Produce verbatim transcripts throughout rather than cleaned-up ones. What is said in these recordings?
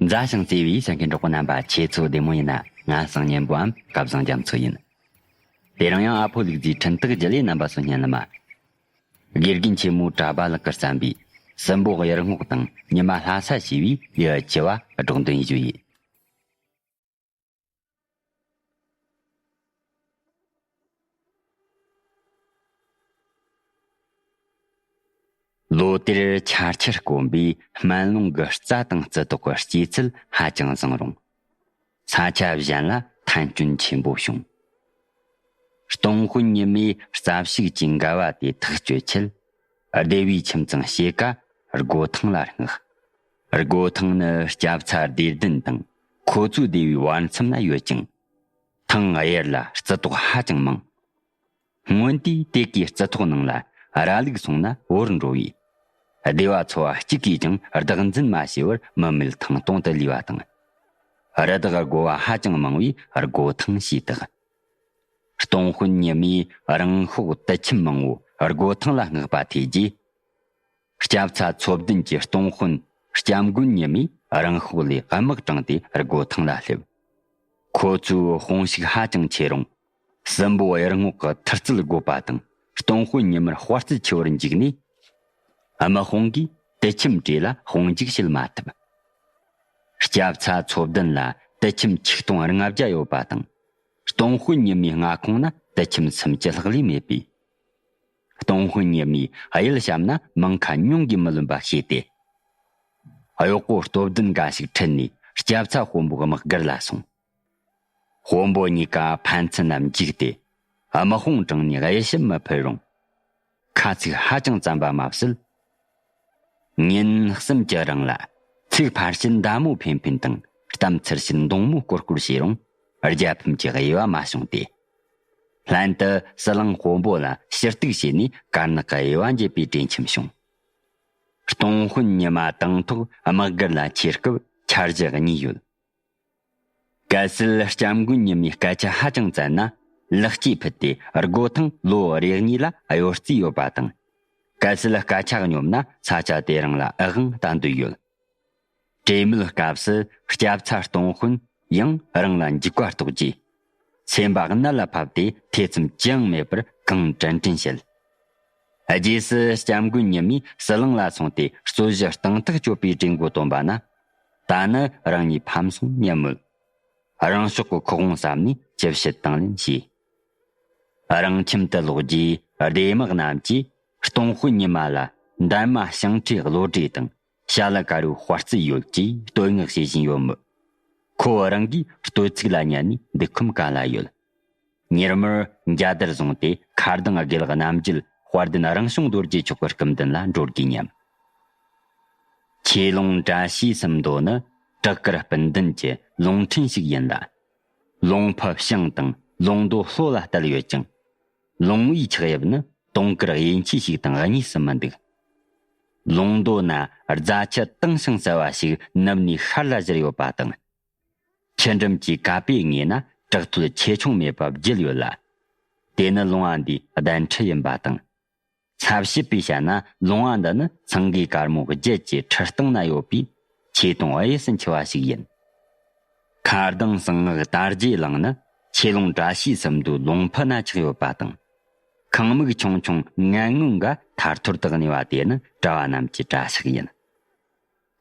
མཛའ་ཞིང་བརྩེ་བའི་གསན་མཁན་གྲོགས་པོ་རྣམ་པ། ཁྱེད་ཚོ་བདེ་མོ་ཡིན་ན། ང་གསང་སྙན་པོའམ་སྐལ་བཟང་རྒྱ་མཚོ་ཡིན། དེ་རིང་ཡང་ཨ་ཕོ་ལུག་རྫིའི་འཕྲིན་སྟེགས་བརྒྱུད་ལས་རྣམ་པ་ཚོ་སྙན་ལ་མ། དགེ་རྒན་ཆེན་མོ་གྲྭ་པ་ལགས་ཀྱིས་བརྩམས་པའི་སྲིན་པོ་གཡུ་རྔོག་དང་ཉི་མ་ལྷ་ས་ཞེས་པའི་ལེའུ་བཅུ་བ་སྒྲོག་འདོན་ཞུ་ཡིན། ལོ་དེར་ཆར་ཆུ་དཀོན་པས་སྨན་ལུང་གི་རྩྭ་དང་རྩི་ཏོག་གི་སྐྱེད་ཚལ་ཧ་ཅང་བཟང་རུང་། ས་ཆ་གཞན་ལ་ཐན་སྐྱོན་ཆེན་པོ་བྱུང་། སྟོང་དཔོན་ཉི་མས་རྩྭ་ཕྱུགས་ཀྱི་འགལ་བ་དེ་ཐག་གཅོད་ཆེད། སྡེ་བའི་ཁྱིམ་ཚང་ཕྱེད་ཀ་སྒོ་ཐང་ལ་བསྔགས། སྒོ་ཐང་ནི་སྐྱ་ཚ་སྡེ་བདུན་དང་ཁོ་ཚོའི་སྡེ་བའི་བར་མཚམས་ན་ཡོད་ཅིང་། ཐང་གཡར་ལ་རྩི་ཏོག་ཧ་ཅང་མང་། སྔོན་དུས་དེ་གའི་རྩི་ཏོག་ནང་ལ་ར་ལུག་སོང་ན་བོར་འགྲོ་བས། སྡེ་བ་ཚོ་བ་གཅིག་གིས་ཀྱང་བདག་འཛིན་མ་བྱས་པར་མི་མེད་ཐང་སྟོང་དུ་ལུས་པ་དང་། རི་དྭགས་རྒོ་བ་ཧ་ཅང་མང་བས་སྒོ་ཐང་ཞེས་བཏགས། སྟོང་དཔོན་ཉི་མས་རང་ཤོག་དུད་ཁྱིམ་མང་བོ་སྒོ་ཐང་ལ་བསྔགས་པ་ཐོས་རྗེས། སྐྱ་ཚ་ཚོ་བདུན་གྱི་སྟོང་དཔོན་སྐྱབས་མགོན་ཉི་མས་རང་ཤོག་ལས་དམག་དྲངས་ཏེ་སྒོ་ཐང་ལ་སླེབས། ཁོ་ཚོའི་དཔུང་ཤུགས་ཧ་ཅང་ཆེ་རུང་། སྲིན་པོ་གཡུ་རྔོག་གི་ཐུར་རྩལ་རྒོད་པ་དང་སྟོང་དཔོན་ཉི་མར་དཔའ་རྩལ་ཆེ་བར་འཇིགས་ནས། དམག་དཔུང་གིས་དུད་ཁྱིམ་བྲོས་ལ་དཔུང་འཇུག་བྱེད་མ་ཐུབ། སྐྱ་ཚ་ཚོ་བདུན་ལ་དུད་ཁྱིམ་ཆིག་སྟོང་ལྔ་བརྒྱ་ཡོད་པ་དང་། སྟོང་དཔོན་ཉི་མའི་མངའ་ཁོངས་ན་དུད་ཁྱིམ་སུམ་ཅུ་ལྷག་ལས་མེད་པས། སྟོང་དཔོན་ཉི་མས་གཡུལ་བཤམས་ན་མང་ཁ་ཉུང་གིས་མི་ལོན་པ་ཤེས་ཏེ། གཡོག་པོ་སྟོབས་ལྡན་འགའ་ཞིག་ཁྲིད་ནས་སྐྱ་ཚ་དཔོན་པོའི་དམག་སྒར་ལ་སོང་། དཔོན་པོ་གཉིས་ཀ་ཕན་ཚུན་ལམ་འཇིགས་ཏེ། དམག་དཔུང་དྲངས་ནས་གཡུལ་ཞིབ་མི་ཕོད་རུང་། ཁ་ཚིག་ཧ་ཅང་བཙན་པ་མ་ཟད། ཉིན་གསུམ་གྱི་རིང་ལ་ཚིག་ཕར་ཕྱིན་མདའ་མོ་འཕེན་འཕེན་དང་གཏམ་ཚུལ་བཞིན་མདུང་མོ་སྐོར་སྐོར་བྱས་རུང་རྒྱལ་ཕམ་གྱི་དབྱེ་བ་མ་བྱུང་སྟེ། ལྷན་དུ་ཟི་ལིང་དཔོན་པོ་ལ་ཞུ་གཏུག་བྱས་ནས་དཀར་ནག་གི་དབྱེ་བ་འབྱེད་པའི་གྲོས་འཆམ་བྱུང་། སྟོང་དཔོན་ཉི་མ་དང་ཐོག་དམག་སྒར་ལ་ཆས་སྐབས་འཆར་གཞི་གཉིས་ཡོད། གལ་སྲིད་སྐྱབས་མགོན་ཉི་མའི་སྐད་ཆ་ཧ་ཅང་བཙན་ན་ལེགས་སྐྱེས་ཕུལ་ཏེ་སྒོ་ཐང་ལོ་རེ་གཉིས་ལ་གཡོ་རྩིས་ཡོད་པ་དང་། གལ་སྲིད་སྐད་ཆ་སྙོམས་ན་ས་ཆ་དེ་རིང་ལ་འུ་དབང་ལྟ་འདོད་ཡོད། གྲོས་མོལ་སྐབས་སུ་སྐྱ་ཚ་སྟོང་དཔོན་ཡང་རང་ལ་འཇིགས་པ་རྟོགས་རྗེས། སེམས་པ་གནད་ལ་ཕབ་སྟེ་ཐེ་ཚོམ་ཅི་ཡང་མེད་པར་གང་དྲན་དྲན་བྱེད། རྗེས་སུ་སྐྱབས་མགོན་ཉི་མས་ཟི་ལིང་ལ་སོང་སྟེ་རྩོད་གཞི་གཏིང་ཐག་གཅོད་པའི་གྲོས་འགོ་བཏོན་པ་ན། ད་ནི་རང་ཉིད་ཕམ་སོང་སྙམ་མོད། རང་ཕྱོགས་ཀྱི་ཁོག་དབང་བསམ་ནས་ཅི་བྱེད་དང་ལེན་བྱས། རང་ཁྱིམ་དུ་ལོག་རྗེས་སྡེ་དམག་རྣམས་ཀྱིས་སྟོང་དཔོན་ཉི་མ་ལ་འདན་མ་ཞིང་ཁྲིའི་བློ་གྲོས་དང་ཞྭ་ལུ་དཀར་པོའི་དཔའ་རྩལ་ཡོད་ཅེས་བསྟོད་བསྔགས་བྱེད་བཞིན་ཡོད་མོད། ཁོ་རང་གིས་བསྟོད་ཚིག་ལ་ཉན་ནས་འདུག་ཁོམ་ག་ལ་ཡོད། མྱུར་མོར་འཇའ་དར་བཟུང་སྟེ་མཁར་གདང་དགེ་ལགས་རྣམ་རྒྱལ་དཔལ་ལྡན་རང་བྱུང་རྡོ་རྗེ་མཆོག་གི་སྐུ་མདུན་ལ་འགྲོ་དགོས་སྙམ། ཆོས་ལུང་བཀྲ་ཤིས་སུམ་མདོ་ནི་བྲག་དཀར་སྤུན་ལྡན་གྱི་ལུང་ཕྲན་ཞིག་ཡིན་ལ། ལུང་ཕུ་ཞང་དང་ལུང་མདོ་ལྷོ་ལ་བསྟར་ཡོད་ཅིང་། ལུང་པའི་ཆགས་དབྱིབས་ནི་དུང་དཀར་གཡས་འཁྱིལ་ཞིག་དང་གཉིས་སུ་མི་འདུག། ལུང་མདོ་ན་རྫ་ཆུ་དྭངས་ཤིང་གསལ་བ་ཞིག་ནུབ་ནས་ཤར་ལ་བཞུར་ཡོད་པ་དང་། ཆུ་འགྲམ་གྱི་ཀ་པའི་ངོས་ན་བྲག་ཐོད་ཆེ་ཆུང་མེད་པ་བརྒྱད་ཡོད་ལ། དེ་ནི་ལུང་བ་འདིའི་གདན་ཁྲི་ཡིན་པ་དང་། ཚབ་བྱེད་པའི་ཆ་ན་ལུང་བ་འདི་ནི་ཚང་གི་དཀར་མོ་བརྒྱད་ཀྱི་ཁྲི་སྟེང་ན་ཡོད་པའི་ཆེ་དུང་གཡས་སུ་འཁྱིལ་བ་ཞིག་ཡིན། མཁར་གདང་གསང་སྔགས་དར་རྒྱས་གླིང་ནི་ཆོས་ལུང་བཀྲ་ཤིས་སུམ་མདོའི་ལུང་ཕུ་ན་ཆགས་ཡོད་པ་དང་། ཁང་མིག་ཆུང་ཆུང་ངན་ངོན་འགའ་ཐར་ཐོར་དུ་གནས་པ་དེ་ནི་གྲྭ་བ་རྣམས་ཀྱི་གྲྭ་ཤག་ཡིན།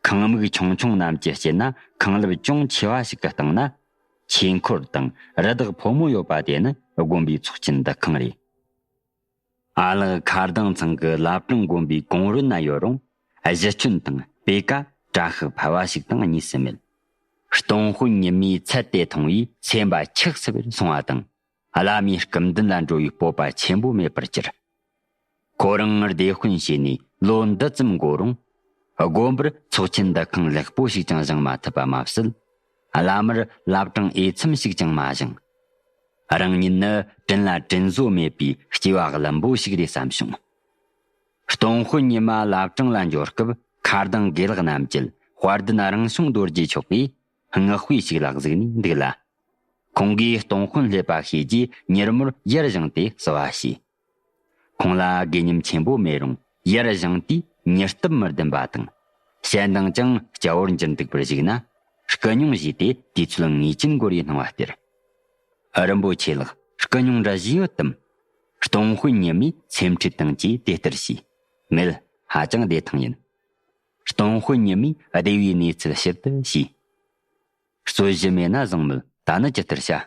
ཁང་མིག་ཆུང་ཆུང་རྣམས་ཀྱི་དཀྱིལ་ན་ཁང་ལེབ་ཅུང་ཆེ་བ་ཞིག་གི་སྟེང་ན་ཆོས་འཁོར་དང་རི་དྭགས་ཕོ་མོ་ཡོད་པ་དེ་ནི་དགོན་པའི་ཚོགས་ཆེན་འདུ་ཁང་རེད། ཨ་ལགས་མཁར་གདང་ཚང་གི་བླ་བྲང་དགོན་པའི་གོང་རོལ་ན་ཡོད་རུང་གཞི་ཁྱོན་དང་སྤོས་ཀ་བཀྲ་ཤིས་ཕལ་བ་ཞིག་དང་གཉིས་སུ་མེད། སྟོང་དཔོན་ཉི་མའི་ཚད་དེ་མཐོང་བས་སེམས་པ་ཆགས་སྲིད་པར་སོང་བ་དང་། བླ་མའི་སྐུ་མདུན་ལ་འགྲོ་བའི་སྤོབས་པ་ཆེན་པོ་མེད་པར་གྱུར། ཁོ་རང་སྡེ་དཔོན་བྱས་ནས་ལོ་འདི་ཙམ་འགོར་རུང་། དགོན་པར་ཚོགས་ཆེན་འདུ་ཁང་ལེགས་པོ་ཞིག་ཀྱང་བཞེངས་མ་ཐུབ་པ་མ་ཟད། བླ་མར་བླ་བྲང་དབྱེ་མཚམས་ཤིག་ཀྱང་མ་བཞེངས། རང་ཉིད་ནི་དྲིན་ལ་དྲིན་གཟོ་མེད་པའི་སྐྱེ་བ་བླུན་པོ་ཞིག་རེད་བསམ་བྱུང་། སྟོང་དཔོན་ཉི་མ་བླ་བྲང་ལ་འབྱོར་སྐབས་མཁར་གདང་དགེ་ལགས་རྣམ་རྒྱལ་དཔལ་ལྡན་རང་བྱུང་རྡོ་རྗེ་མཆོག་གིས་བསྔགས་པས་ཞིག་ལ་གཟིགས་ནས་འདུག་ལ། ཁོང་གིས་སྟོང་དཔོན་སླེབས་པ་ཤེས་རྗེས་མྱུར་མོར་ཡར་བཞེངས་ཏེ་བསུ་བ་བྱས། ཁོང་ལ་དགེ་ཉམས་ཆེན་པོ་མེད་རུང་ཡར་བཞེངས་དུས་མྱུར་སྟབས་མི་ལྡན་པ་དང་། ཞལ་མདངས་ཀྱང་སྐྱ་བོར་འགྱུར་འདུག་པར་གཞིགས་ན། སྐུ་མྱོང་བཞེས་ཏེ་དུས་ཚོད་ངེས་ཅན་འགོར་བའི་སྣང་བ་སྟེར། ཨ། རིན་པོ་ཆེ་ལགས། སྐུ་མྱོང་འདྲ་བཞེས་ཡོད་དམ། སྟོང་དཔོན་ཉི་མས་སེམས་ཁྲལ་དང་བཅས་དེ་ལྟར་ཞུས། མེད། ཧ་ཅང་བདེ་ཐང་ཡིན། སྟོང་དཔོན་ཉི་མས་བདེ་བའི་གནས་ཚུལ་ཕྱིར་དུ་ཞུས། རྩོད་གཞི་མེད་ན་བཟང་མོད། ད་ནི་ཇི་ལྟར་བྱ།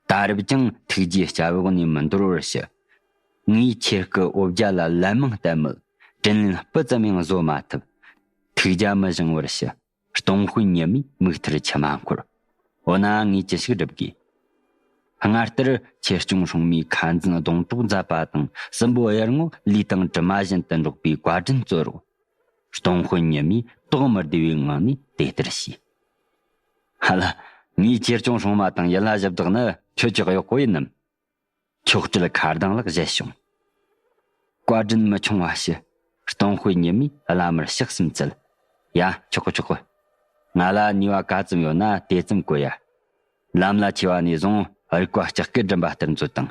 ད་རབས་ཀྱང་ཐུགས་རྗེའི་སྐྱབས་འོག་ནས་མི་འདོར་བར་ཞུ། ངས་ཁྱེད་སྐུ་འོ་བརྒྱལ་ལ་ལན་མང་བསྟན་མོད། དྲིན་ལན་སྤུ་ཙམ་ཡང་བཟོད་མ་ཐུབ། ཐུགས་རྒྱལ་མི་བཞེངས་བར་ཞུ། སྟོང་དཔོན་ཉི་མའི་མིག་མཐར་མཆི་མ་འཁོར། འོ་ན་ངས་ཅི་ཞིག་སྒྲུབ་དགོས། སྔར་ལྟར་ཆོས་སྐྱོང་སྲུང་མའི་ཁ་འཛིན་སྡོང་གྲོགས་མཛད་པ་དང་། སྲིན་པོ་གཡུལ་ངོ་ལུས་དང་གྲིབ་མ་བཞིན་དུ་འགྲོགས་པའི་བཀའ་དྲིན་སྩོལ་རོགས། སྟོང་དཔོན་ཉི་མས་དོགས་མི་བདེ་བའི་ངང་ནས་དེ་ལྟར་ཞུས། ཧ་ལ། ངས་ཆོས་སྐྱོང་སྲུང་མ་དང་ཡུལ་ལྷ་གཞི་བདག་ནི་ཁྱོད་ཀྱི་གཡོག་པོ་ཡིན་ནམ། མཆོག་སྤྲུལ་ཁ་གདངས་ལགས་བཞེས་བྱུང་། བཀའ་དྲིན་མི་ཆུང་བ་ཞུ། སྟོང་དཔོན་ཉི་མས་བླ་མར་ཕྱག་གསུམ་འཚལ། ཡ། ཆོག་གི། ཆོག་གི། ང་ལ་ནུས་པ་ག་ཙམ་ཡོད་ན་དེ་ཙམ་བཀོལ་ཡ། ལམ་ལ་ཆས་པ་ནས་བཟུང་རིག་པ་ལྕགས་སྐུད་སྒྲིམ་པ་ལྟར་མཛོད་དང་།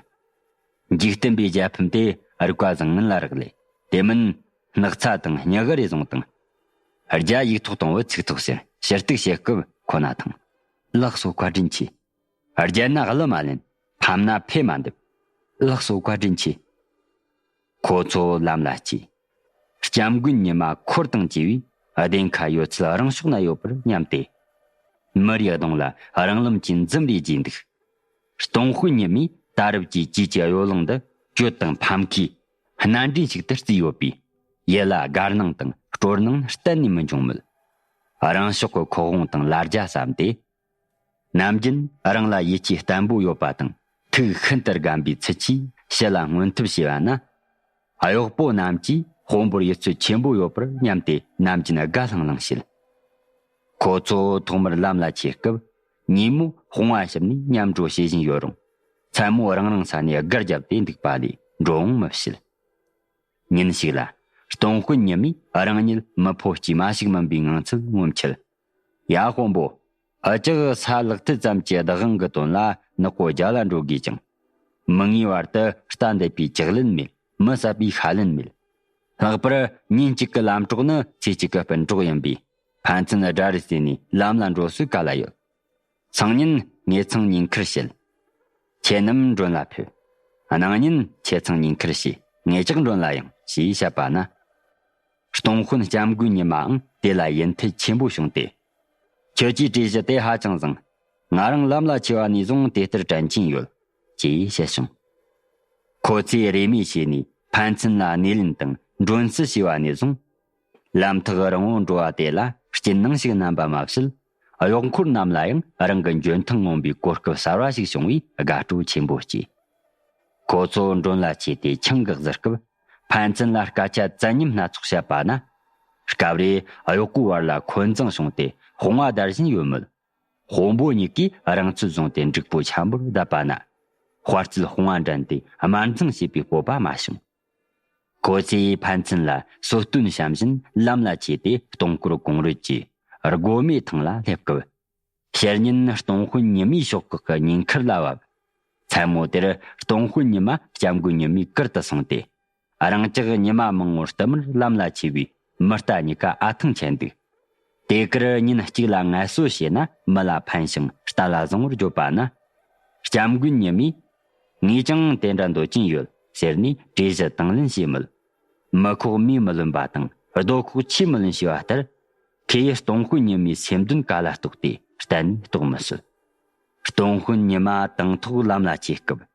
འཇིག་རྟེན་པའི་རྒྱལ་ཕམ་དེ་རིག་པ་བཟང་ངན་ལ་རག་ལས། དེ་མིན་སྣག་ཚ་དང་སྙི་ག་རེ་བཟུང་དང་། རྒྱ་ཡིག་ཐོག་དང་བུ་ཚིག་ཐོག་ཟེར་ཞུ་གཏུག་བྱེད་སྐབས་ཁོ་ན་ཐང་། ལགས་སོ། བཀའ་དྲིན་ཆེ། རྒྱལ་ན་གླུ་མ་ལེན། ཕམ་ན་ཕེ་མ་འདེབས། ལགས་སོ། བཀའ་དྲིན་ཆེ། ཁོ་ཚོ་ལམ་ལ་སྐྱེས། སྐྱབས་མགོན་ཉི་མ་འཁོར་དང་བཅས་པའི་བདེན་ཁ་ཡོད་ཚད་རང་ཕྱོགས་ན་ཡོད་པར་སྙམ་སྟེ། མི་རིའི་གདོང་ལ་རང་ལམ་གྱིས་འཛུམ་རེ་རྒྱས་འདུག། སྟོང་དཔོན་ཉི་མས་ད་རབས་ཀྱི་བཅས་ཀྱི་གཡོ་ལང་འདི་གྱོད་དང་ཕམ་ཁའི་སྣ་འདྲེན་ཞིག་ཏུ་བརྩིས་ཡོད་པས། ཡིད་ལ་དགའ་སྣང་དང་སྤྲོ་སྣང་གཏན་ནས་མི་འབྱུང་མོད། རང་ཕྱོགས་ཀྱི་ཁོག་དབང་དང་ལ་རྒྱ་བསམ་སྟེ། ནམ་རྒྱུན་རང་ལ་ཡིད་ཆེས་བརྟན་པོ་ཡོད་པ་དང་ཐུགས་ཤིན་ཏུ་དགའ་བའི་ཚུལ་གྱིས་ཕྱི་ལ་སྔོན་ཐབས་བྱས་པ་ན། གཡོག་པོ་རྣམས་ཀྱིས་དཔོན་པོར་ཡིད་ཚོད་ཆེན་པོ་ཡོད་པར་སྙམ་སྟེ་ནམ་རྒྱུན་དགའ་ལྷང་ལྷང་བྱེད། ཁོ་ཚོ་ཐོག་མར་ལམ་ལ་ཆས་སྐབས་ཉིན་མོ་དཔུང་བ་ཞབས་ནས་མཉམ་འགྲོ་བྱེད་བཞིན་ཡོད་རུང་། མཚན་མོ་རང་རང་ས་ནས་སྒར་བརྒྱབ་སྟེ་འདུག་པ་ལས་འགྲོ་འོང་མི་བྱེད། ཉིན་ཞིག་ལ་སྟོང་དཔོན་ཉི་མས་རང་ཉིད་མི་ཕོ་སྐྱེས་མ་ཞིག་མིན་པའི་ངང་ཚུལ་ངོམ་ཆེད། ཡ། དཔོན་པོ། འུ་ཅག་ས་ལག་མཐིལ་ཙམ་གྱི་བདག་དབང་གི་དོན་ལ་ནག་པོ་རྒྱ་ལ་འགྲོ་དགོས་ཀྱང་། མི་ངེས་བར་དུ་རྟ་འདེད་པའི་ལྕགས་ལན་མེད། མི་བསད་པའི་ཤ་ལན་མེད། ལྷག་པར་ཉིན་གཅིག་གི་ལམ་གྲོགས་ནི་ཚེ་གཅིག་གི་སྤུན་གྲོགས་ཡིན་པས། ཕན་ཚུན་དགྲ་རུ་བརྩིས་ནས་ལམ་ལ་འགྲོ་སྲོལ་ག་ལ་ཡོད། སང་ཉིན་ངེད་ཚང་ཉེན་ཁར་བྱེད། ཁྱེད་རྣམས་མགྲོན་ལ་ཕེབས། གནངས་ཉིན་ཁྱེད་ཚང་ཉེན་ཁར་བྱེད། ངེད་ཅག་མགྲོན་ལ་ཡོང་། ཞེས་བཤད་པ་ན། སྟོང་དཔོན་སྐྱབས་མགོན་ཉི་མའང་དེ་ལ་ཡིད་འཐད་ཆེན་པོ་བྱུང་སྟེ། ཁྱོད་ཀྱི་གྲོས་གཞི་དེ་ཧ་ཅང་བཟང་། ང་རང་ལམ་ལ་ཆས་པ་ནས་བཟུང་དེ་ལྟར་དྲན་གྱིན་ཡོད། ཅེས་བཤད་བྱུང་། ཁོ་ཚོས་རེས་མོས་བྱས་ནས་ཕན་ཚུན་ལ་སྣེ་ལེན་དང་མགྲོན་བསུ་བྱས་པ་ནས་བཟུང་། ལམ་ཐག་རིང་བོ་འགྲོ་བ་དེ་ལ་སྐྱིད་སྣང་ཞིག་བསྣམས་པ་མ་ཟད། གཡོག་འཁོར་རྣམས་ལ་ཡང་རང་གི་འཇོན་ཐང་ངོམ་པའི་གོ་སྐབས་གསར་བ་ཞིག་བྱུང་བས་དགའ་སྤྲོ་ཆེན་པོ་སྐྱེས། ཁོ་ཚོ་མགྲོན་ལ་ཆས་ཏེ་ཆང་གི་གཟིར་སྐབས། ཕན་ཚུན་ལ་སྐད་ཆ་བཙན་ཉམས་སྣ་ཚོགས་བཤད་པ་ན། སྐབས་རེ་གཡོག་པོའི་བར་ལ་འཁོན་འཛིང་བྱུང་སྟེ་དཔུང་བ་བརྡར་བཞིན་ཡོད་མོད། དཔོན་པོ་གཉིས་ཀས་རང་ཚོད་བཟུང་སྟེ་འགྲིག་པོ་འཆམ་པོར་བསྡད་པ་ན། དཔའ་རྩལ་དཔུང་བ་འགྲན་ཏེ་དམར་འཛིང་བྱེད་པའི་སྤོབས་པ་མ་བྱུང་། ཁོ་ཚོས་ཕན་ཚུན་ལ་གསོལ་སྟོན་བཤམས་བཞིན་ལམ་ལ་ཆས་ཏེ་སྟོང་སྐོར་གོང་རོལ་གྱི་སྒོ་མེ་ཐང་ལ་སླེབས་སྐབས། ཕྱི་ཉིན་སྟོང་དཔོན་ཉི་མའི་ཤོག་ཁག་གི་ཉེན་ཁར་ལ་བབས། མཚན་མོ་དེར་སྟོང་དཔོན་ཉི་མ་སྐྱབས་མགོན་ཉི་མའི་གུར་དུ་སོང་སྟེ། རང་ཅག་ཉི་མ་མང་བོར་བསྟུད་མར་ལམ་ལ་ཆས་པའི་མི་རྟ་གཉིས་ཀ་ཨ་ཐང་ཆད་འདུག། དེ་གར་ཉིན་གཅིག་ལ་ངལ་གསོ་བྱས་ན་མི་ལ་ཕན་ཞིང་རྟ་ལ་བཟང་བོར་བརྗོད་པ་ན། སྐྱབས་མགོན་ཉི་མས། ངས་ཀྱང་དེ་འདྲ་འདོད་ཀྱིན་ཡོད་ཟེར་ནས་གྲོས་གཞི་དང་ལེན་བྱས་མོད། མི་ཁོག་མིས་མི་ལོན་པ་དང་རྡོ་ཁོག་ཆུས་མི་ལོན་ཞེས་པ་ལྟར། ཁོས་སྟོང་དཔོན་ཉི་མའི་སེམས་འདུན་ག་ལ་རྟོགས་ཏེ་གཏན་ནས་རྟོགས་མི་སྲིད། སྟོང་དཔོན་ཉི་མ་དང་ཐོག་ལམ་ལ་ཆས་སྐབས།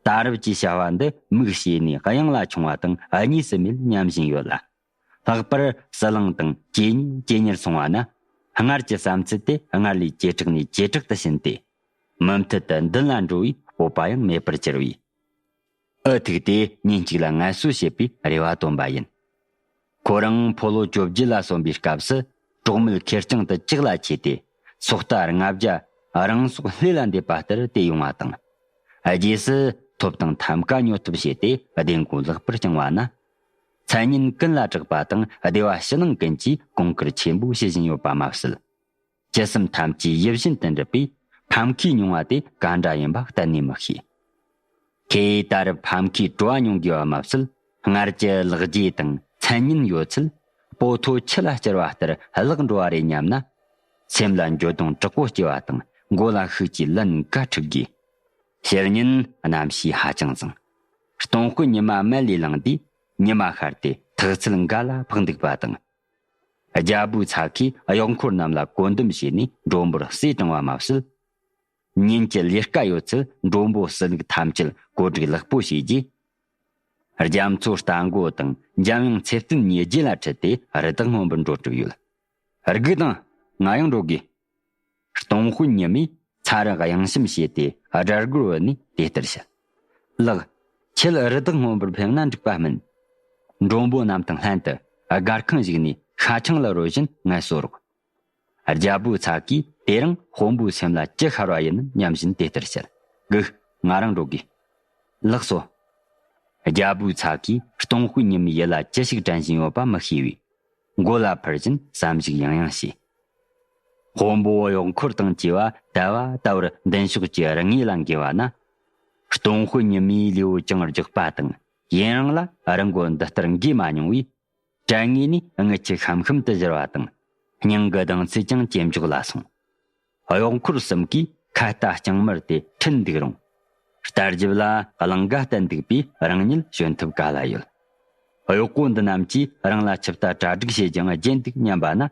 ད་རབས་ཀྱི་བྱ་བ་འདི་མིག་ཕྱེས་ནས་གཡེང་ལ་མཆོང་བ་དང་གཉིས་སུ་མེད་སྙམ་བཞིན་ཡོད་ལ། ལྷག་པར་ཟི་ལིང་དང་ཇེ་ཉེ་ཇེ་ཉེར་སོང་བ་ན། སྔར་གྱི་བསམ་ཚུལ་དེ་སྔར་ལས་ཇེ་དྲག་ནས་ཇེ་དྲག་ཏུ་ཕྱིན་ཏེ། མུ་མཐུད་དུ་མདུན་ལ་འགྲོ་བའི་སྤོབས་པ་ཡང་མེད་པར་གྱུར་བས། ཨུ་ཐུག་སྟེ་ཉིན་གཅིག་ལ་ངལ་གསོ་བྱེད་པའི་རེ་བ་བཏོན་པ་ཡིན། ཁོ་རང་ཕོ་ལོ་བཅོ་བརྒྱད་ལ་སོན་པའི་སྐབས་སུ་གྲོགས་མེད་ཁེར་རྐྱང་དུ་ལྕགས་ལ་ཆས་ཏེ་སོ་རྟ་ལྔ་བརྒྱ་རང་སྲོག་བློས་ལ་འདེབས་པ་ལྟར་དེད་ཡོང་བ་དང་། རྗེས་སུ་ཐོབ་དང་ཐམ་ཀ་ཉོ་ཐབས་བྱས་ཏེ་བདེ་འགོད་ལེགས་པར་བསྐྱངས་བ་ན། མཚན་ཉིན་ཀུན་ལ་གྲགས་པ་དང་བདེ་བ་ཕྱི་ནང་ཀུན་གྱིས་གོང་བཀུར་ཆེན་པོ་བྱེད་བཞིན་ཡོད་པ་མ་ཟད། ཅི་བསམ་ཐམས་ཅད་ཡིད་བཞིན་དུ་འགྲུབ་པས་ཕམ་ཁའི་མྱོང་བ་དེ་ག་འདྲ་ཡིན་པ་གཏན་ནས་མི་ཤེས། ཁོས་ད་རེབ་ཕམ་ཁའི་བྲོ་བ་མྱོང་དགོས་པ་མ་ཟད། སྔར་གྱི་ལག་རྗེས་དང་མཚན་སྙན་ཡོད་ཚད་སྤོ་ཐོ་ཆུ་ལ་བསྐྱུར་བ་ལྟར་བརླག་འགྲོ་བ་རེད་སྙམ་ན། སེམས་ལ་འགྱོད་གདུང་དྲག་པོ་སྐྱེ་བ་དང་མགོ་ལ་ཤུགས་ཀྱིས་ལན་འགའ་འཁྲུག་གིས། ཕྱིར་ཉིན་གནམ་གཤིས་ཧ་ཅང་བཟང་། སྟོང་དཔོན་ཉི་མ་མལ་ལས་ལངས་དུས་ཉི་མ་ཤར་ཏེ་ཐག་ཚད་འགའ་ལ་འཕགས་འདུག་པ་དང་། རྒྱལ་པོའི་ཚ་ཁས་གཡོག་འཁོར་རྣམས་ལ་བཀོད་འདོམས་བྱས་ནས་མགྲོན་པོར་གསོས་དྲངས་པ་མ་ཟད། ཉིན་གྱི་ལས་ཀ་ཡོད་ཚད་མགྲོན་པོ་བསུ་ལུགས་ཐམས་ཅད་བཀོད་སྒྲིག་ལེགས་པོ་བྱས་རྗེས། རྒྱ་མཚོ་རྟ་མགོ་དང་འཇམ་དབྱངས་ཚེ་བརྟན་གཉིས་རྗེས་ལ་ཁྲིད་དེ་རི་དྭགས་སྔོན་པོར་འགྲོ་གྲབས་ཡོད། སྒུག་དང་། ང་ཡང་འགྲོ་དགོས། སྟོང་དཔོན་ཉི་མས་ཚ་རུ་གཡེང་ཞིབ་བྱས་ཏེ་དགྲ་རྒོལ་བུད་ནས་དེ་ལྟར་བཤད། ལགས། ཁྱེད་རི་དྭགས་སྔོན་པོར་ཕེབས་ན་འགྲིག་པ་མིན། མགྲོན་པོ་རྣམས་དང་ལྷན་དུ་སྒར་ཁང་ཞིག་ནས་ཤ་ཆང་ལ་རོལ་བཞིན་ངལ་གསོ་རོགས། རྒྱལ་པོའི་ཚ་གིས་དེ་རིང་དཔོན་པོའི་སེམས་ལ་ཅི་ཤར་བ་ཡིན་ནམ་སྙམ་བཞིན་དེ་ལྟར་བཤད། སྒུག། ང་རང་འགྲོ་དགོས། ལགས་སོ། རྒྱལ་པོའི་ཚ་གིས་སྟོང་དཔོན་ཉི་མའི་ཡིད་ལ་ཅི་ཞིག་དྲན་བཞིན་ཡོད་པ་མི་ཤེས་པས། མགོ་ལ་འཕུར་བཞིན་བསམ་གཞིག་ཡང་ཡང་བྱས། དཔོན་པོ་གཡོག་འཁོར་དང་བཅས་པ་ད་བར་ད་བར་མདུན་ཕྱོགས་ཀྱི་རི་ངོས་ལ་འགོས་པ་ན། སྟོང་དཔོན་ཉི་མའི་ལུས་པོ་ཅུང་རྒྱགས་པ་དང་། ཡུན་རིང་ལ་རི་མགོ་འདི་ལྟར་འགོས་མ་མྱོང་བས། དྲན་ངེས་ནས་རྔུལ་ཆུ་ཤམ་ཤམ་དུ་བཞུར་བ་དང་། སྙིང་གི་ལྡང་ཚད་ཀྱང་ཇེ་མགྱོགས་ལ་སོང་། གཡོག་འཁོར་གསུམ་གྱིས་ཁ་ལྟ་རྐྱང་མར་དེ་ཁྲིད་འདུག་རུང་། རྟ་རྒྱབ་ལ་གླང་ག་བསྟན་འདུག་པས་རང་ཉིད་གཞོན་ཐུབ་ག་ལ་ཡོད། གཡོག་པོ་འདི་རྣམས་ཀྱིས་རང་ལ་ཆིབས་རྟ་གྲ་སྒྲིག་བྱེད་ཀྱང་བརྗེད་འདུག་སྙམ་པ་ན།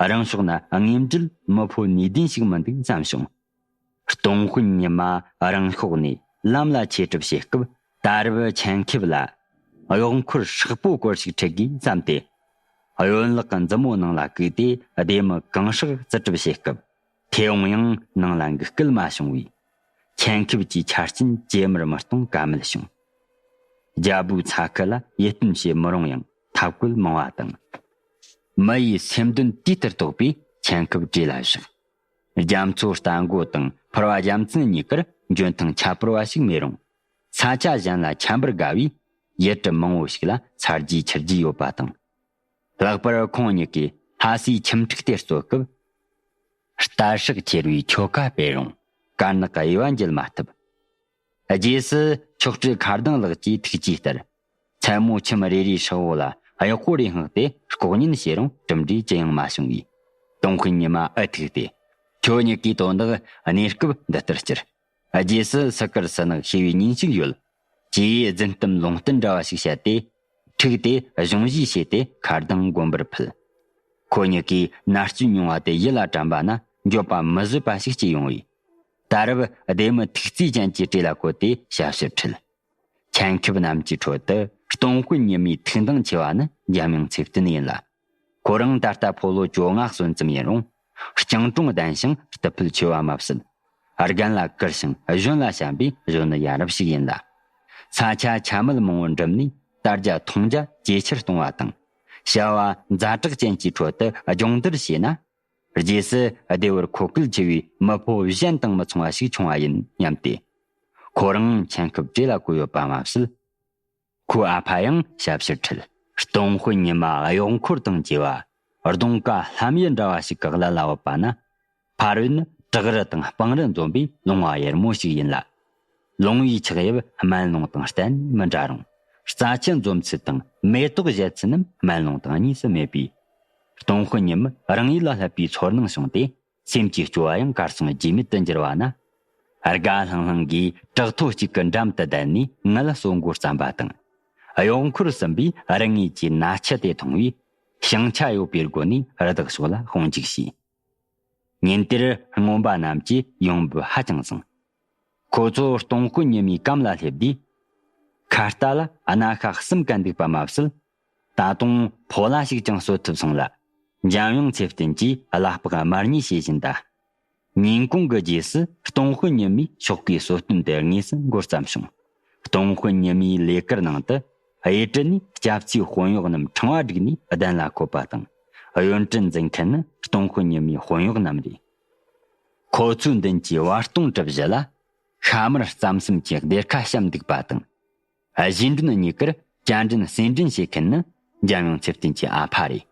རང་ཕྱོགས་ན་དངོས་འབྲེལ་མི་ཕོ་ནུས་ལྡན་ཞིག་མི་འདུག་བསམ་བྱུང་། སྟོང་དཔོན་ཉི་མ་རང་ཤོག་ནས་ལམ་ལ་ཆས་གྲབས་བྱེད་སྐབས། ད་རབས་ཆེན་ཁེབ་ལ་གཡོག་འཁོར་ཧྲག་པོ་སྐོར་ཞིག་ཁྲིད་དགོས་བསམ་སྟེ། གཡོན་ལག་གི་མཛུབ་མོ་ནང་ལ་བཀུག་སྟེ་ལྡེ་མིག་གང་ཧྲག་རྩིས་གྲབས་བྱེད་སྐབས། མཐེ་བོང་ཡང་ནང་ལ་འགུག་སྐལ་མ་བྱུང་བས། ཆེན་ཁེབ་ཀྱི་ཆ་རྐྱེན་ཇེ་དམར་མི་གཏོང་ཀ་མེད་བྱུང་། རྒྱལ་པོའི་ཚ་ཁུ་ལ་ཡིད་བརྟན་བྱེད་མི་རུང་ཡང་ཐབས་བཀོད་མང་བ་དང་། མི་ཡི་སེམས་འདུན་དུས་ལྟར་རྟོགས་པས་ཆེན་ཁེབ་བྲོས་ལ་བཞག་རྒྱ་མཚོ་རྟ་མགོ་དང་ཕུར་བ་རྒྱལ་མཚན་གཉིས་ཀར་འཇོན་ཐང་ཁྱད་པར་བ་ཞིག་མེད་རུང་། ས་ཆ་གཞན་ལ་འཁྱམ་པར་དགའ་བས་ཡུལ་གྲུ་མང་བོ་ཞིག་ལ་ཚ་རྒྱུས་ཆུ་རྒྱུས་ཡོད་པ་དང་། ལྷག་པར་ཁོང་གཉིས་ཀས་ལྷ་སའི་ཁྱིམ་ཕྲུག་དེ་གཙོ་སྐབས། རྟ་ཧྲག་ཁྱེར་བའི་ཁྱོ་ག་སྤེལ་རུང་དཀར་ནག་གི་དབྱེ་བ་འབྱེད་མ་ཐུབ། རྗེས་སུ་མཆོག་སྤྲུལ་མཁར་ལྡིང་ལགས་ཀྱིས་ཐུགས་ཀྱིས་ལྟར། མཚན་མོ་ཁྱིམ་རེ་རེའི་ཧྲག་འོག་ལ་གཡོག་པོ་རེ་བསྔགས་ཏེ་ལྐོག་ཉན་བྱས་རུང་གྲུབ་འབྲས་ཅི་ཡང་མ་བྱུང་བས། སྟོང་དཔོན་ཉི་མ་ཨུ་ཐུག་སྟེ། ཁྱོད་གཉིས་ཀའི་དོན་དག་གནས་སྐབས་འདི་ལྟར་སྤྱིར། རྗེས་སུ་སུ་དཀར་སུ་ནག་ཤེས་པའི་ཉིན་ཞིག་ཡོད། ཅེས་རྫུན་གཏམ་ལུང་བསྟན་འདྲ་བ་ཞིག་བཤད་དེ། འཁྲུགས་ཏེ་གཞུང་བཞེས་བྱས་ཏེ་མཁར་ལྡིང་དགོན་པར་ཕུད། ཁོ་གཉིས་ཀས་མནར་གཅོད་མྱོང་བ་དེ་ཡིད་ལ་དྲན་པ་ན་འགྱོད་པ་མི་བཟོད་པ་ཞིག་སྐྱེས་ཡོང་བས། ད་རབས་ལྡེ་མིག་ཐུགས་རྩིས་ཅན་གྱི་གྲས་ལ་བཀོད་དེ་ཞབས་ཕྱིར་ཁྲིད། ཆེན་ཁེབ་རྣམས་ཀྱི་ཁྲོད་དུ་སྟོང་དཔོན་ཉི་མའི་ཐུགས་འདང་ཆེ་བ་ནི་འཇམ་དབྱངས་ཚེ་བརྟན་ཡིན་ལ། ཁོ་རང་ད་ལྟ་ཕོ་ལོ་བཅོ་ལྔ་སོན་ཙམ་ཡིན་རུང་། སྤྱང་གྲུང་ལྡན་ཞིང་རྟུལ་ཕོད་ཆེ་བ་མ་ཟད། རྒན་ལ་བཀུར་ཞིང་གཞོན་ལ་བྱམས་པས་གཞོན་ནུ་ཡ་རབས་ཤིག་ཡིན་ལ། ས་ཆ་ཆ་མེད་མང་བོ་འགྲིམས་ནས་དར་རྒྱས་མཐོང་རྒྱ་ཇེ་ཆེར་གཏོང་བ་དང་། བྱ་བ་ཛ་དྲག་ཅན་གྱི་ཁྲོད་དུ་སྦྱོང་བརྡར་བྱས་ན། རྗེས་སུ་བདེ་བར་འཁོད་སྐལ་ཆེ་བའི་མི་ཕོ་གཞན་དང་མི་མཚུངས་པ་ཞིག་བྱུང་བ་ཡིན་སྙམ་སྟེ། ཁོ་རང་ཆེན་ཁེབ་བྲོས་ལ་བཀོད་ཡོད་པ་མ་ཟད། ཁོའི་ཨ་ཕ་ཡང་ཞབས་ཕྱིར་ཁྲིད། སྟོང་དཔོན་ཉི་མ་གཡོག་འཁོར་དང་བཅས་པ་གདོང་དཀར་ལྷམ་ཡུ་འདྲ་བ་ཞིག་གི་བརླན་ལ་བབས་པ་ན། ཕ་རོལ་ནི་བྲག་རི་དང་སྤང་རི་འཛོམས་པའི་ལུང་བ་ཡུར་མོ་ཞིག་ཡིན་ལ། ལུང་བའི་ཆགས་དབྱིབས་སྨན་ལུང་དང་གཏན་ནས་མི་འདྲ་རུང་། རྩྭ་ཆུ་འཛོམས་ཚུལ་དང་མེ་ཏོག་བཞད་ཚུལ་རྣམས་སྨན་ལུང་དང་གཉིས་སུ་མེད་པས། སྟོང་དཔོན་ཉི་མ་རང་ཡུལ་ལ་སླེབས་པའི་ཚོར་སྣང་བྱུང་སྟེ། སེམས་ཀྱི་སྐྱོ་བ་ཡང་གར་སོང་རྗེས་མེད་དུ་འགྱུར་བ་ན། དགའ་ལྷང་ལྷང་གིས་བྲག་ཐོ་གཅིག་གི་འགྲམ་དུ་བསྡད་ནས་ངལ་གསོ་འགོ་བརྩམས་པ་དང་། གཡོག་འཁོར་གསུམ་པས་རང་ངོས་ཀྱི་མནའ་ཆུ་དེ་འཐུང་བས། ཞིང་ཆ་ཡོད་པའི་སྒོ་ནས་རི་དྭགས་ཕྱོགས་ལ་དཔུང་འཇུག་བྱས། ཉིན་དེར་རྔོན་པ་རྣམས་ཀྱི་ཡོང་འབབ་ཧ་ཅང་བཟང་། ཁོ་ཚོ་སྟོང་དཔོན་ཉི་མའི་གམ་ལ་སླེབས་དུས། ཁ་རྟ་ལ་སྣ་ཤ་གསུམ་བཀལ་འདུག་པ་མ་ཟད། ད་དུང་ཕོ་ལྷ་ཞིག་ཀྱང་གསོད་ཐུབ་སོང་ལ། འཇམ་དབྱངས་ཚེ་བརྟན་གྱིས་གླ་ཕོགས་དམར་ཉེས་བྱེད་བཞིན་གདའ། ཉིན་གུང་གི་རྗེས་སུ་སྟོང་དཔོན་ཉི་མས་ཤོག་གུའི་གསོལ་སྟོན་དེ་དངོས་སུ་འགོ་བརྩམས་བྱུང་། སྟོང་དཔོན་ཉི་མའི་ལས་ཀར་ནང་དུ་གཡས་གྲལ་ནས་སྐྱབས་རྩིའི་དཔོན་གཡོག་རྣམས་ཕྲེང་བ་བསྒྲིགས་ནས་གདན་ལ་འཁོད་པ་དང་། གཡོན་གྲལ་འཛིན་མཁན་ནི་སྟོང་དཔོན་ཉི་མའི་དཔོན་གཡོག་རྣམས་རེད། ཁོ་ཚོའི་མདུན་གྱི་བར་སྟོང་གྲུ་བཞི་ལ་ཤ་མར་རྩམ་གསུམ་གྱི་སྡེར་ཁ་བཤམས་འདུག་པ་དང་། གཞིས་མགྲོན་གཉིས་ཀར་བཅའ་འདྲེན་གསེར་འདྲེན་བྱེད་མཁན་ནི་འཇམ་དབྱངས་ཚེ་བརྟན་གྱི་ཨ་ཕ་རེད།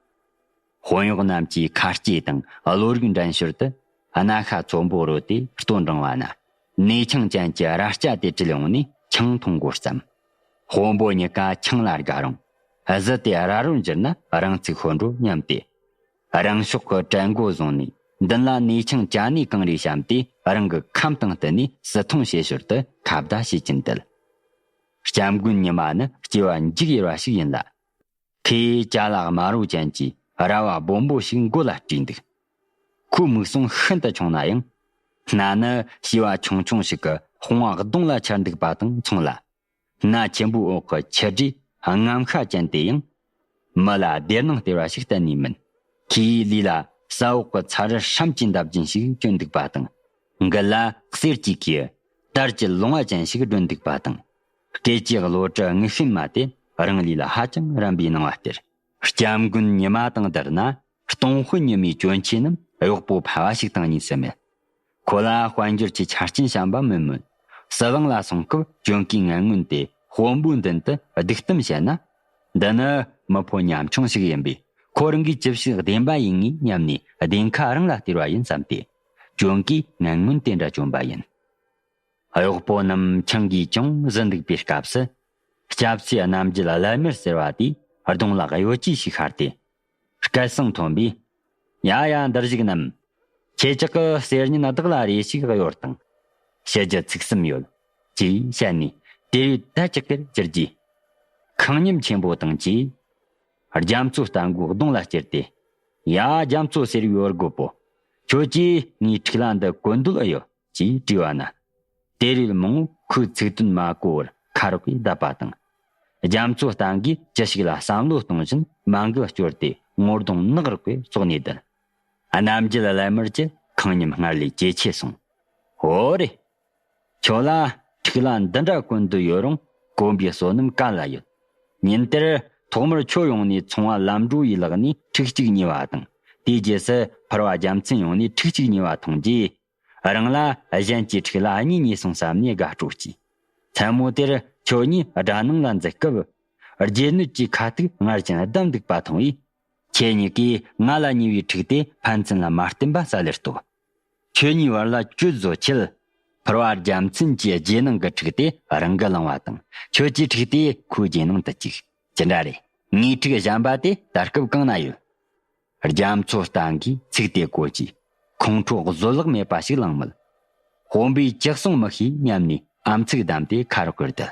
དཔོན་གཡོག་རྣམས་ཀྱིས་ཁ་སྐྱེས་དང་བློ་རིག་འགྲན་ཞོར་དུ་སྣ་ཤ་ཚོན་པོ་རོལ་ཏེ་ལྟོ་འགྲངས་པ་ན། ནས་ཆང་ཅན་གྱི་ར་སྐྱ་དེ་དྲིལ་ཡོང་ནས་ཆང་འཐུང་འགོ་བརྩམས། དཔོན་པོ་གཉིས་ཀ་ཆང་ལ་དགའ་རུང་། གཟི་དེ་ར་རོ་འགྱུར་ན་རང་ཚུགས་ཤོར་འགྲོ་སྙམ་སྟེ། རང་ཕྱོགས་ཀྱི་གྲལ་མགོ་བཟུང་ནས་ མདུན་ལ་ནས་ཆང་ཅ་ནེ་གང་རེ་བཤམས་ཏེ། རང་གི་ཁམས་དང་བསྟུན་ནས་སིལ་ཐུང་བྱེད་ཞོར་དུ་ཁ་བརྡ་བྱེད་ཀྱིན་བསྡད། སྐྱབས་མགོན་ཉི་མ་ནི་སྐྱེ་བ་འཇིགས་ཡེར་བ་ཞིག་ཡིན་ལ། ཁོས་ཅ་ལག་དམར་བོ་ཅན་གྱི་ར་བ་སྦོམ་པོ་ཞིག་མགོ་ལ་དཀྲིས་འདུག་ཁོའི་མིག་ཟུང་ཤིན་ཏུ་ཆུང་ན་ཡང་། སྣ་ནི་བྱེ་བ་ཆུང་ཆུང་ཞིག་གི་དཔུང་བ་གདོང་ལ་འཆར་འདུག་པ་དང་མཚུངས་ལ། སྣ་ཆེན་པོའི་འོག་གི་ཆུ་སྒྲོས་རྔམ་ཤ་ཅན་དེ་ཡང་། མི་ལ་བདེ་སྣང་སྟེར་བ་ཞིག་གཏན་ནས་མིན། ཁོའི་ལུས་ལ་ས་འོག་གི་ཚ་རུ་ཧྲམ་གྱིས་འདབ་ཀྱིན་ཞིག་གྱོན་འདུག་པ་དང་། མགུལ་ལ་གསེར་གྱི་ཁའི་དར་གྱི་ལོང་བ་ཅན་ཞིག་སྒྲོན་འདུག་པ་དང་། སྐད་ཅིག་གློ་གྲི་མངོན་ཤེས་མ་དེ་རང་ལུས་ལ་ཧ་ཅང་རན་པའི་སྣང་བ་སྟེར། སྐྱབས་མགོན་ཉི་མ་དང་བསྡུར་ན། སྟོང་དཔོན་ཉི་མའི་གྱོན་ཆས་རྣམས་གཡོག་པོ་ཕལ་བ་ཞིག་དང་གཉིས་སུ་མེད། ཁོ་ལ་དཔལ་འབྱོར་གྱི་ཆ་རྐྱེན་བྱམས་པ་མིན་མོད། ཟི་ལིང་ལ་སོང་སྐབས་གྱོན་གོས་ངན་ངོན་དེ་དཔོན་པོའི་མདུན་དུ་གདུག་གཏམ་བཤད་ན། འདི་ནི་མི་ཕོ་ཉམ་ཆུང་ཞིག་ཡིན་པས། ཁོ་རང་གིས་ཅི་ཞིག་བདེན་པ་ཡིན་ངེས་སྙམ་ནས་བདེན་ཁ་རང་ལ་སྟེར་བ་ཡིན་བསམ་སྟེ། གྱོན་གོས་ངན་ངོན་དེ་འདྲ་གྱོན་པ་ཡིན། གཡོག་པོ་རྣམས་ཆང་གིས་ཅུང་བཟི་འདུག་པའི་སྐབས་སུ། སྐྱབས་རྗེ་རྣམ་རྒྱལ་བླ་མེར་ཟེར་བ་དེས་གདོང་ལ་གཡོ་ཅི་ཞིག་ཤར་ཏེ། སྐད་གསང་མཐོན་པོས། ཡ་ཡ། འདིར་བཞུགས་རྣམས། ཁྱེད་ཅག་གི་གསེར་ཉིན་བདག་ལ་རེ་ཞིག་གཡོར་དང་། ཕྱི་རྒྱུ་ཚིག་གསུམ་ཡོད། ཅེས་བཤད་ནས་དེ་རུ་ད་ཅག་གིར་གྱུར་རྗེས། ཁང་ཉམས་ཆེན་པོ་དང་བཅས། རྒྱ་མཚོ་རྟ་མགོའི་གདོང་ལ་བསྐྱུར་ཏེ། ཡ། རྒྱ་མཚོ་ཟེར་བའི་འོར་རྒོད་པོ། ཁྱོད་ཀྱིས་ངའི་ཕྲུག་ལ་འདི་གོན་འདོད་ཨེ་ཡོད། ཅེས་དྲིས་པ་ན། དེ་རུ་མང་བོ་ཁོའི་ཚིག་དོན་མ་གོ་བར་ཁ་རོག་གིས་བསྡད་པ་དང་། རྒྱ་མཚོ་རྟ་མགོས་ཅི་ཞིག་ལ་བསམ་བློ་གཏོང་བཞིན་མ་འགུལ་སྐྱོར་ཏེ་ངོ་གདོང་ནག་རོག་གིས་བཙོག་ནས་བསྡད། རྣམ་རྒྱལ་བླ་མར་གྱི་ཁང་ཉམས་སྔར་ལས་ཇེ་ཆེ་སོང་། ཨོ་རེད། ཁྱོད་ལ་ཕྲུག་ལ་འདི་འདྲ་གོན་འདོད་ཡོད་རུང་གོན་པའི་བསོད་ནམས་ག་ལ་ཡོད། ཉིན་དེར་ཐོག་མར་ཁྱོད་ཡོང་ནས་ཚོང་བ་ལམ་འགྲོ་ཡི་ལག་ནས་ཕྲུག་གཅིག་ཉོས་པ་དང་། དེའི་རྗེས་སུ་ཕུར་བ་རྒྱལ་མཚན་ཡོང་ནས་ཕྲུག་གཅིག་ཉོས་པ་མཐོང་རྗེས། རང་ལ་གཞན་གྱི་ཕྲུག་ལ་གཉིས་ཉོས་སོང་བསམ་ནས་དགའ་སྤྲོ་སྐྱེས། མཚན་མོ་དེར་ཁྱོད་གཉིས་དགྲ་ནང་ལ་འཛུལ་སྐབས། རྒྱལ་ནུས་ཀྱི་ཁ་ཐུག་སྔར་བཞིན་བསྡམས་འདུག་པ་མཐོང་བས། ཁྱེད་གཉིས་ཀས་ང་ལ་ཉེ་བའི་ཕྲུག་དེ་ཕན་ཚུན་ལ་མ་བསྟུན་པ་ས་ལེར་རྟོགས། ཁྱོད་གཉིས་བར་ལ་གྱོད་བཟོ་ཆེད། ཕུར་བ་རྒྱལ་མཚན་གྱི་རྗེས་ནང་གི་ཕྲུག་དེ་རང་གིས་བླངས་པ་དང་། ཁྱོད་ཀྱི་ཕྲུག་དེ་ཁོའི་རྗེས་ནང་དུ་བཅུག་ཅི་འདྲ་རེད། ངའི་ཕྲུག་གཞན་པ་དེ་ད་སྐབས་གང་ན་ཡོད། རྒྱ་མཚོ་རྟ་མགོས་ཚིག་དེ་གོ་རྗེས། ཁོང་ཁྲོ་བཟོད་གླགས་མེད་པ་ཞིག་ལངས་མོད། དཔོན་པོས་ཅི་གསུང་མི་ཤེས་སྙམ་ནས་ཨམ་ཚིག་བསྡམས་ཏེ་ཁ་རོག་གེར་བསྡད།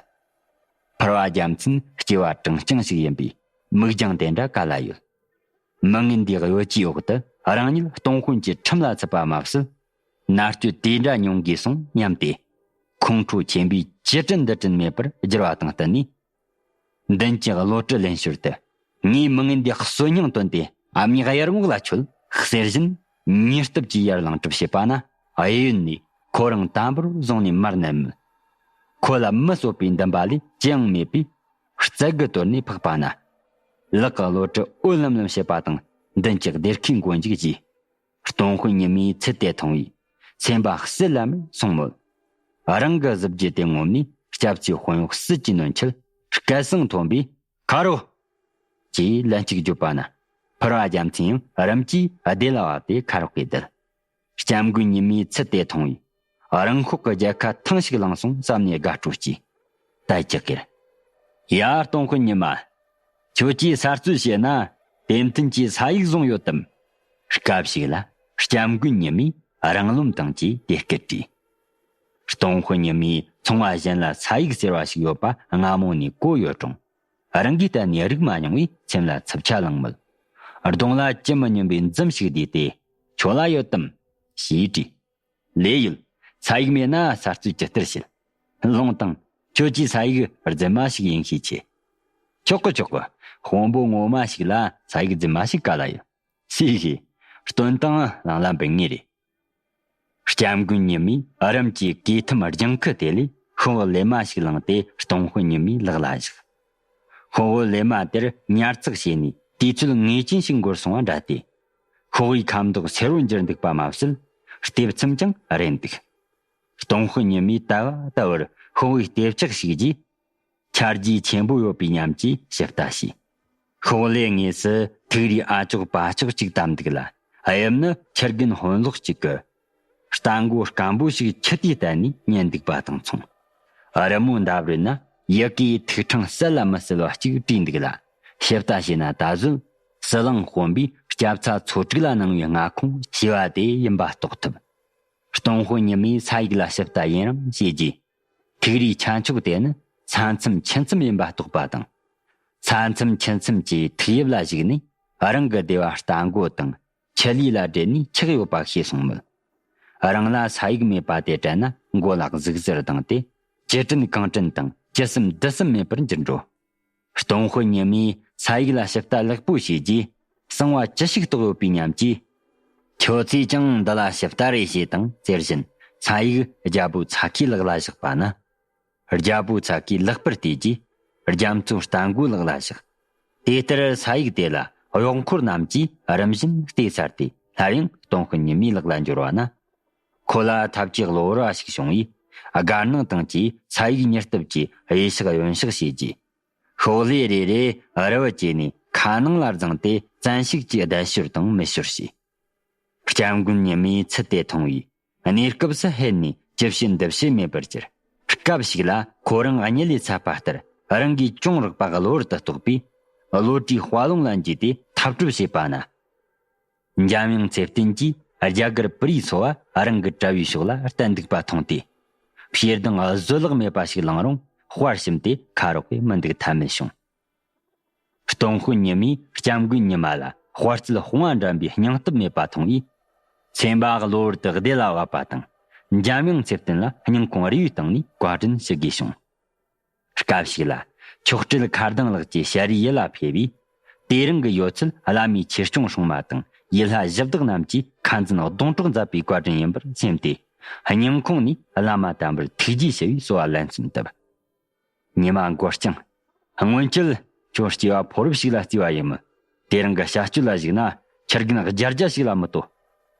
ཕུར་བ་རྒྱལ་མཚན་སྐྱེ་བ་གྲངས་རྐྱང་ཞིག་ཡིན་པས། མིག་རྒྱང་དེ་འདྲ་ག་ལ་ཡོད། མི་ངན་འདིའི་གཡོ་ཇུས་འོག་ཏུ་རང་ཉིད་སྟོང་དཔོན་གྱི་ཁྲིམས་ལ་ཚུད་པ་མ་ཟད། མནར་གཅོད་དེ་འདྲ་མྱོང་དགོས་སོང་སྙམ་སྟེ། ཁོང་ཁྲོ་ཆེན་པོས་ཅི་དྲན་འདི་དྲན་མེད་པར་བསྒྱུར་བ་དང་བསྟུན་ནས། མདུན་གྱི་གློ་གྲི་ལེན་ཞོར་དུ། ངས་མི་ངན་འདི་གསོད་སྙིང་བཏོན་ཏེ་ཨ་མྱེས་གཡུལ་ངོགས་ལ་ཆོད། གསེར་བཞིན་མྱུར་སྟབས་ཀྱིས་ཡར་ལངས་གྲབས་བྱེད་པ་ན། གཡས་གཡོན་ནས་ཁོ་རང་དམ་པོར་བཟུང་ནས་མར་མནན་མོད། ཁོ་ལ་མི་གསོད་པའི་འདུན་པ་ལས་ཅི་ཡང་མེད་པས། རྩལ་གྱིས་དོར་ནས་འཕགས་པ་ན། ལག་གི་གློ་གྲི་འོད་ལམ་ལམ་བྱེད་པ་དང་མདུན་གྱི་སྡེར་ཁའི་མགོ་མཇུག་བརྗེས། སྟོང་དཔོན་ཉི་མའི་ཚུལ་དེ་མཐོང་བས་སེམས་པ་གསལ་ལ་མེར་སོང་མོད། རང་གི་གཟི་བརྗིད་དེ་ངོམ་ནས་སྐྱབས་རྗེ་དཔོན་གཡོག་སྲིད་ཀྱི་ནོན་ཆེད་སྐད་གསང་མཐོན་པོས། ཁ་རོག་ཅེས་ལན་གཅིག་བརྗོད་པ་ན། ཕུར་བ་རྒྱལ་མཚན་ཡང་རིམ་གྱིས་བདེ་ལ་བབས་ཏེ་ཁ་རོག་གེར་བསྡད། སྐྱབས་མགོན་ཉི་མའི་ཚུལ་དེ་མཐོང་བས། རང་ཤོག་གི་རྒྱལ་ཁ་ཐེངས་ཤིག་བླངས་སོང་བསམ་ནས་དགའ་སྤྲོ་སྐྱེས། ད་ཅི་ཁེར། ཡ། སྟོང་དཔོན་ཉི་མ། ཁྱོད་ཀྱིས་གསར་རྩོད་བྱས་ན་དེ་མཐུན་གྱི་ས་ཡིག་བཟུང་ཡོད་དམ། སྐབས་ཤིག་ལ་སྐྱབས་མགོན་ཉི་མས་རང་རློམ་དང་བཅས་དེ་སྐད་དྲིས། སྟོང་དཔོན་ཉི་མས་ཚོང་བ་གཞན་ལ་ས་ཡིག་ཟེར་བ་ཞིག་ཡོད་པ་སྔ་མོ་ནས་གོ་ཡོད་རུང་། རང་གིས་གཏན་ནས་རིག་མ་མྱོང་བས་སེམས་ལ་འཚུབ་ཆ་ལངས་མོད། གདོང་ལ་ཅི་མི་སྙམ་པའི་འཛུམ་ཞིག་བསྡུས་ཏེ། ཁྱོད་ལ་ཡོད་དམ། ཞེས་དྲིས། ལོས་ཡོད། ས་ཡིག་མེད་ན་གསར་རྩོད་ཇི་ལྟར་བྱེད། ལོང་དང་། ཁྱོད་ཀྱིས་ས་ཡིག་རྫུན་མ་ཞིག་ཡིན་ཤས་ཆེ། ཆོག་གི་ཆོག་གི། དཔོན་པོ་ངོ་མ་ཞིག་ལ་ས་ཡིག་རྫུན་མ་ཞིག་ག་ལ་ཡོད། ཤེས་ཤེས། སྟོན་དང་བླངས་ལ་འབུལ་ངེས་རེད། སྐྱབས་མགོན་ཉི་མས་རིམ་གྱིས་གོས་ཐུམ་ལྗང་ཁུ་དེ་ལས་ཤོག་བུ་ལེབ་མ་ཞིག་བླངས་ཏེ་སྟོང་དཔོན་ཉི་མའི་ལག་ལ་བཞག་ཤོག་བུ་ལེབ་མ་དེར་ཉར་ཚགས་བྱས་ནས་དུས་ཚོད་ངེས་ཅན་ཞིག་འགོར་སོང་བ་འདྲ་སྟེ། ཤོག་བུའི་ཁ་མདོག་སེར་བོར་འགྱུར་འདུག་པ་མ་ཟད། ལྟེབ་མཚམས་ཀྱང་རལ་འདུག་སྟོང་དཔོན་ཉི་མས་ལྟ་བ་ལྟ་བུར་ཤོག་བུའི་ལྟེབ་ཆག་ཞིག་རྗེས། ཆ་རྒྱུས་ཆེན་པོ་ཡོད་པའི་ཉམས་ཀྱིས་ཞིབ་ལྟ་བྱས། ཤོག་ལེབ་ངོས་སུ་ཐིག་རིས་ཨ་ཅོག་པ་ཅོག་ཅིག་བཏབ་འདུག་ལ། གཡབ་ནི་ཁྱི་རྒན་ཧོན་ལོག་ཅིག་གི་རྟ་མགོ་སྐམ་པོ་ཞིག་ཁྱི་ལྟོས་བསྟན་ནས་ཉན་འདུག་པ་དང་མཚུངས། རི་མོ་འདབས་རོལ་ན་ཡི་གེའི་ཐིག་ཕྲེང་གསལ་ལ་མི་གསལ་བ་གཅིག་བྲིས་འདུག་ལ། ཞིབ་ལྟ་བྱས་ན་ད་གཟོད་ ཟི་ལིང་དཔོན་པོས་སྐྱབས་ཚ་ཚོ་དྲུག་ལ་གནང་བའི་མངའ་ཁོངས་ཞེས་པ་དེ་ཡིན་པ་རྟོགས་ཐུབ། སྟོང་དཔོན་ཉི་མས་ས་ཡིག་ལ་ཞིབ་ལྟ་ཡུན་རིང་བྱས་རྗེས། ཐིག་རིས་ཆ་མཆོག་དེ་ནི་ས་མཚམས་ཆུ་མཚམས་ཡིན་པ་རྟོགས་པ་དང་། ས་མཚམས་ཆུ་མཚམས་ཀྱི་ཐིག་དབྱིབས་ལ་གཞིགས་ནས་རང་གི་སྡེ་བ་རྟ་མགོ་དང་ཆུ་ལུས་ལ་སྦྲེལ་ནས་ཆགས་ཡོད་པ་ཤེས་སོང་མོད། རང་ལ་ས་ཡིག་མེད་པ་དེ་དྲན་ན་མགོ་ལ་ཟུག་གཟེར་ལྡང་སྟེ་ཅི་དྲན་གང་དྲན་དང་ཅི་སེམས་འདི་སེམས་མེད་པར་འགྱུར་འགྲོ། སྟོང་དཔོན་ཉི་མས་ས་ཡིག་ལ་ཞིབ་ལྟ་ལེགས་པོ་བྱས་རྗེས་གསང་བ་ཅི་ཞིག་རྟོགས་ཡོད་པའི་ཉམས་ཀྱིས། ཁྱོད་ཚོས་ཀྱང་འདི་ལ་ཞིབ་ལྟ་རེ་བྱེད་དང་ཟེར་བཞིན་ས་ཡིག་རྒྱལ་པོ་ཚ་ཁའི་ལག་ལ་བཞག་པ་ན། རྒྱལ་པོ་ཚ་ཁའི་ལག་པར་བལྟས་རྗེས་རྒྱ་མཚོ་རྟ་མགོའི་ལག་ལ་བཞག་དེ་ལྟར་ས་ཡིག་དེ་ལ་གཡོག་འཁོར་རྣམས་ཀྱིས་རིམ་བཞིན་བལྟས་ཚར་ཏེ་སླར་ཡང་སྟོང་དཔོན་ཉི་མའི་ལག་ལ་འབྱོར་བ་ན། ཁོ་ལ་ཐབས་ཀྱི་གློ་བུར་བ་ཞིག་བྱུང་བས་དགའ་སྣང་དང་བཅས་ས་ཡིག་མྱུར་སྟབས་ཀྱིས་གཡས་ཕྱག་གཡོན་ཕྱག་བྱས་རྗེས། ཤོག་ལྷེ་རེ་རེ་རི་བོ་བཅས་ནས་ཁ་ནང་ལ་བརྫངས་ཏེ་བཙན་ཤུགས་ཀྱིས་བརྡལ་ཤོར་དང་མེ་ཤོར་བྱས། སྐྱབས་མགོན་ཉི་མས་ཚུལ་དེ་མཐོང་བས་གནས་སྐབས་སུ་ཧད་ནས་ཅི་བྱེད་འདི་བྱེད་མེད་པར་གྱུར། སྐབས་ཤིག་ལ་ཁོ་རང་གཉིད་ལས་ཚད་པ་ལྟར་རང་གིས་གྱོང་རག་པ་གློ་བུར་དུ་རྟོགས་པས། བློ་གྲོས་དཔའ་ལུང་ལ་འཇུས་ཏེ་འཐབ་གྲོལ་བྱེད་པ་ན། འཇམ་དབྱངས་ཚེ་བརྟན་གྱིས་རྒྱ་གར་པུ་རིའི་ཚོ་བ་རང་གི་གྲྭ་བའི་ཕྱོགས་ལ་གཏད་འདུག་པ་མཐོང་སྟེ། ཞེ་སྡང་བཟོད་གླགས་མེད་པ་ཞིག་ལངས་རུང་དཔར་ཞུམ་སྟེ་ཁ་རོག་གི་མི་འདུག་ཐབས་མེད་བྱུང་། སྟོང་དཔོན་ཉི་མས་སྐྱབས་མགོན་ཉི་མ་ལ་དཔའ་རྩལ་དཔུང་བ་འགྲན་པའི་སྙིང་སྟོབས་མེད་པ་མཐོང་བས། སེམས་པ་གློ་བུར་དུ་བདེ་ལ་བབ་པ་དང་། འཇམ་དབྱངས་ཚེ་བརྟན་ལ་སྙིང་ཁོང་རེ་བའི་སྟེང་ནས་བཀའ་དྲིན་ཞུ་དགོས་བྱུང་། སྐབས་ཤིག་ལ་མཆོག་སྤྲུལ་མཁར་ལྡིང་ལགས་ཀྱིས་ཞལ་རས་ཡིད་ལ་ཕེབས་པས། དེ་རིང་གི་ཡོད་ཚད་བླ་མའི་ཆོས་སྐྱོང་སྲུང་མ་དང་ཡུལ་ལྷ་གཞི་བདག་རྣམས་ཀྱིས་ཁ་འཛིན་སྡོང་གྲོགས་མཛད་པའི་བཀའ་དྲིན་ཡིན་པར་སེམས་ཏེ། སྙིང་ཁོང་ནས་བླ་མ་དམ་པར་ཐུགས་རྗེ་ཞུ་བའི་གསོལ་བ་ལན་གསུམ་བཏབ། ཉི་མ་མགོ་རྐྱང་། སྔོན་ཆད་ཁྱོད་སྐྱེ་བ་ཕོ་རབ་ཞིག་ལ་བརྩིས་པ་ཡིན་མོད། དེ་རིང་གི་བྱ་སྤྱོད་ལ་གཞིགས་ན་ཁྱི་རྒན་རྒྱ་རྒྱ་ཞིག་ལ་མི་ལྟོས།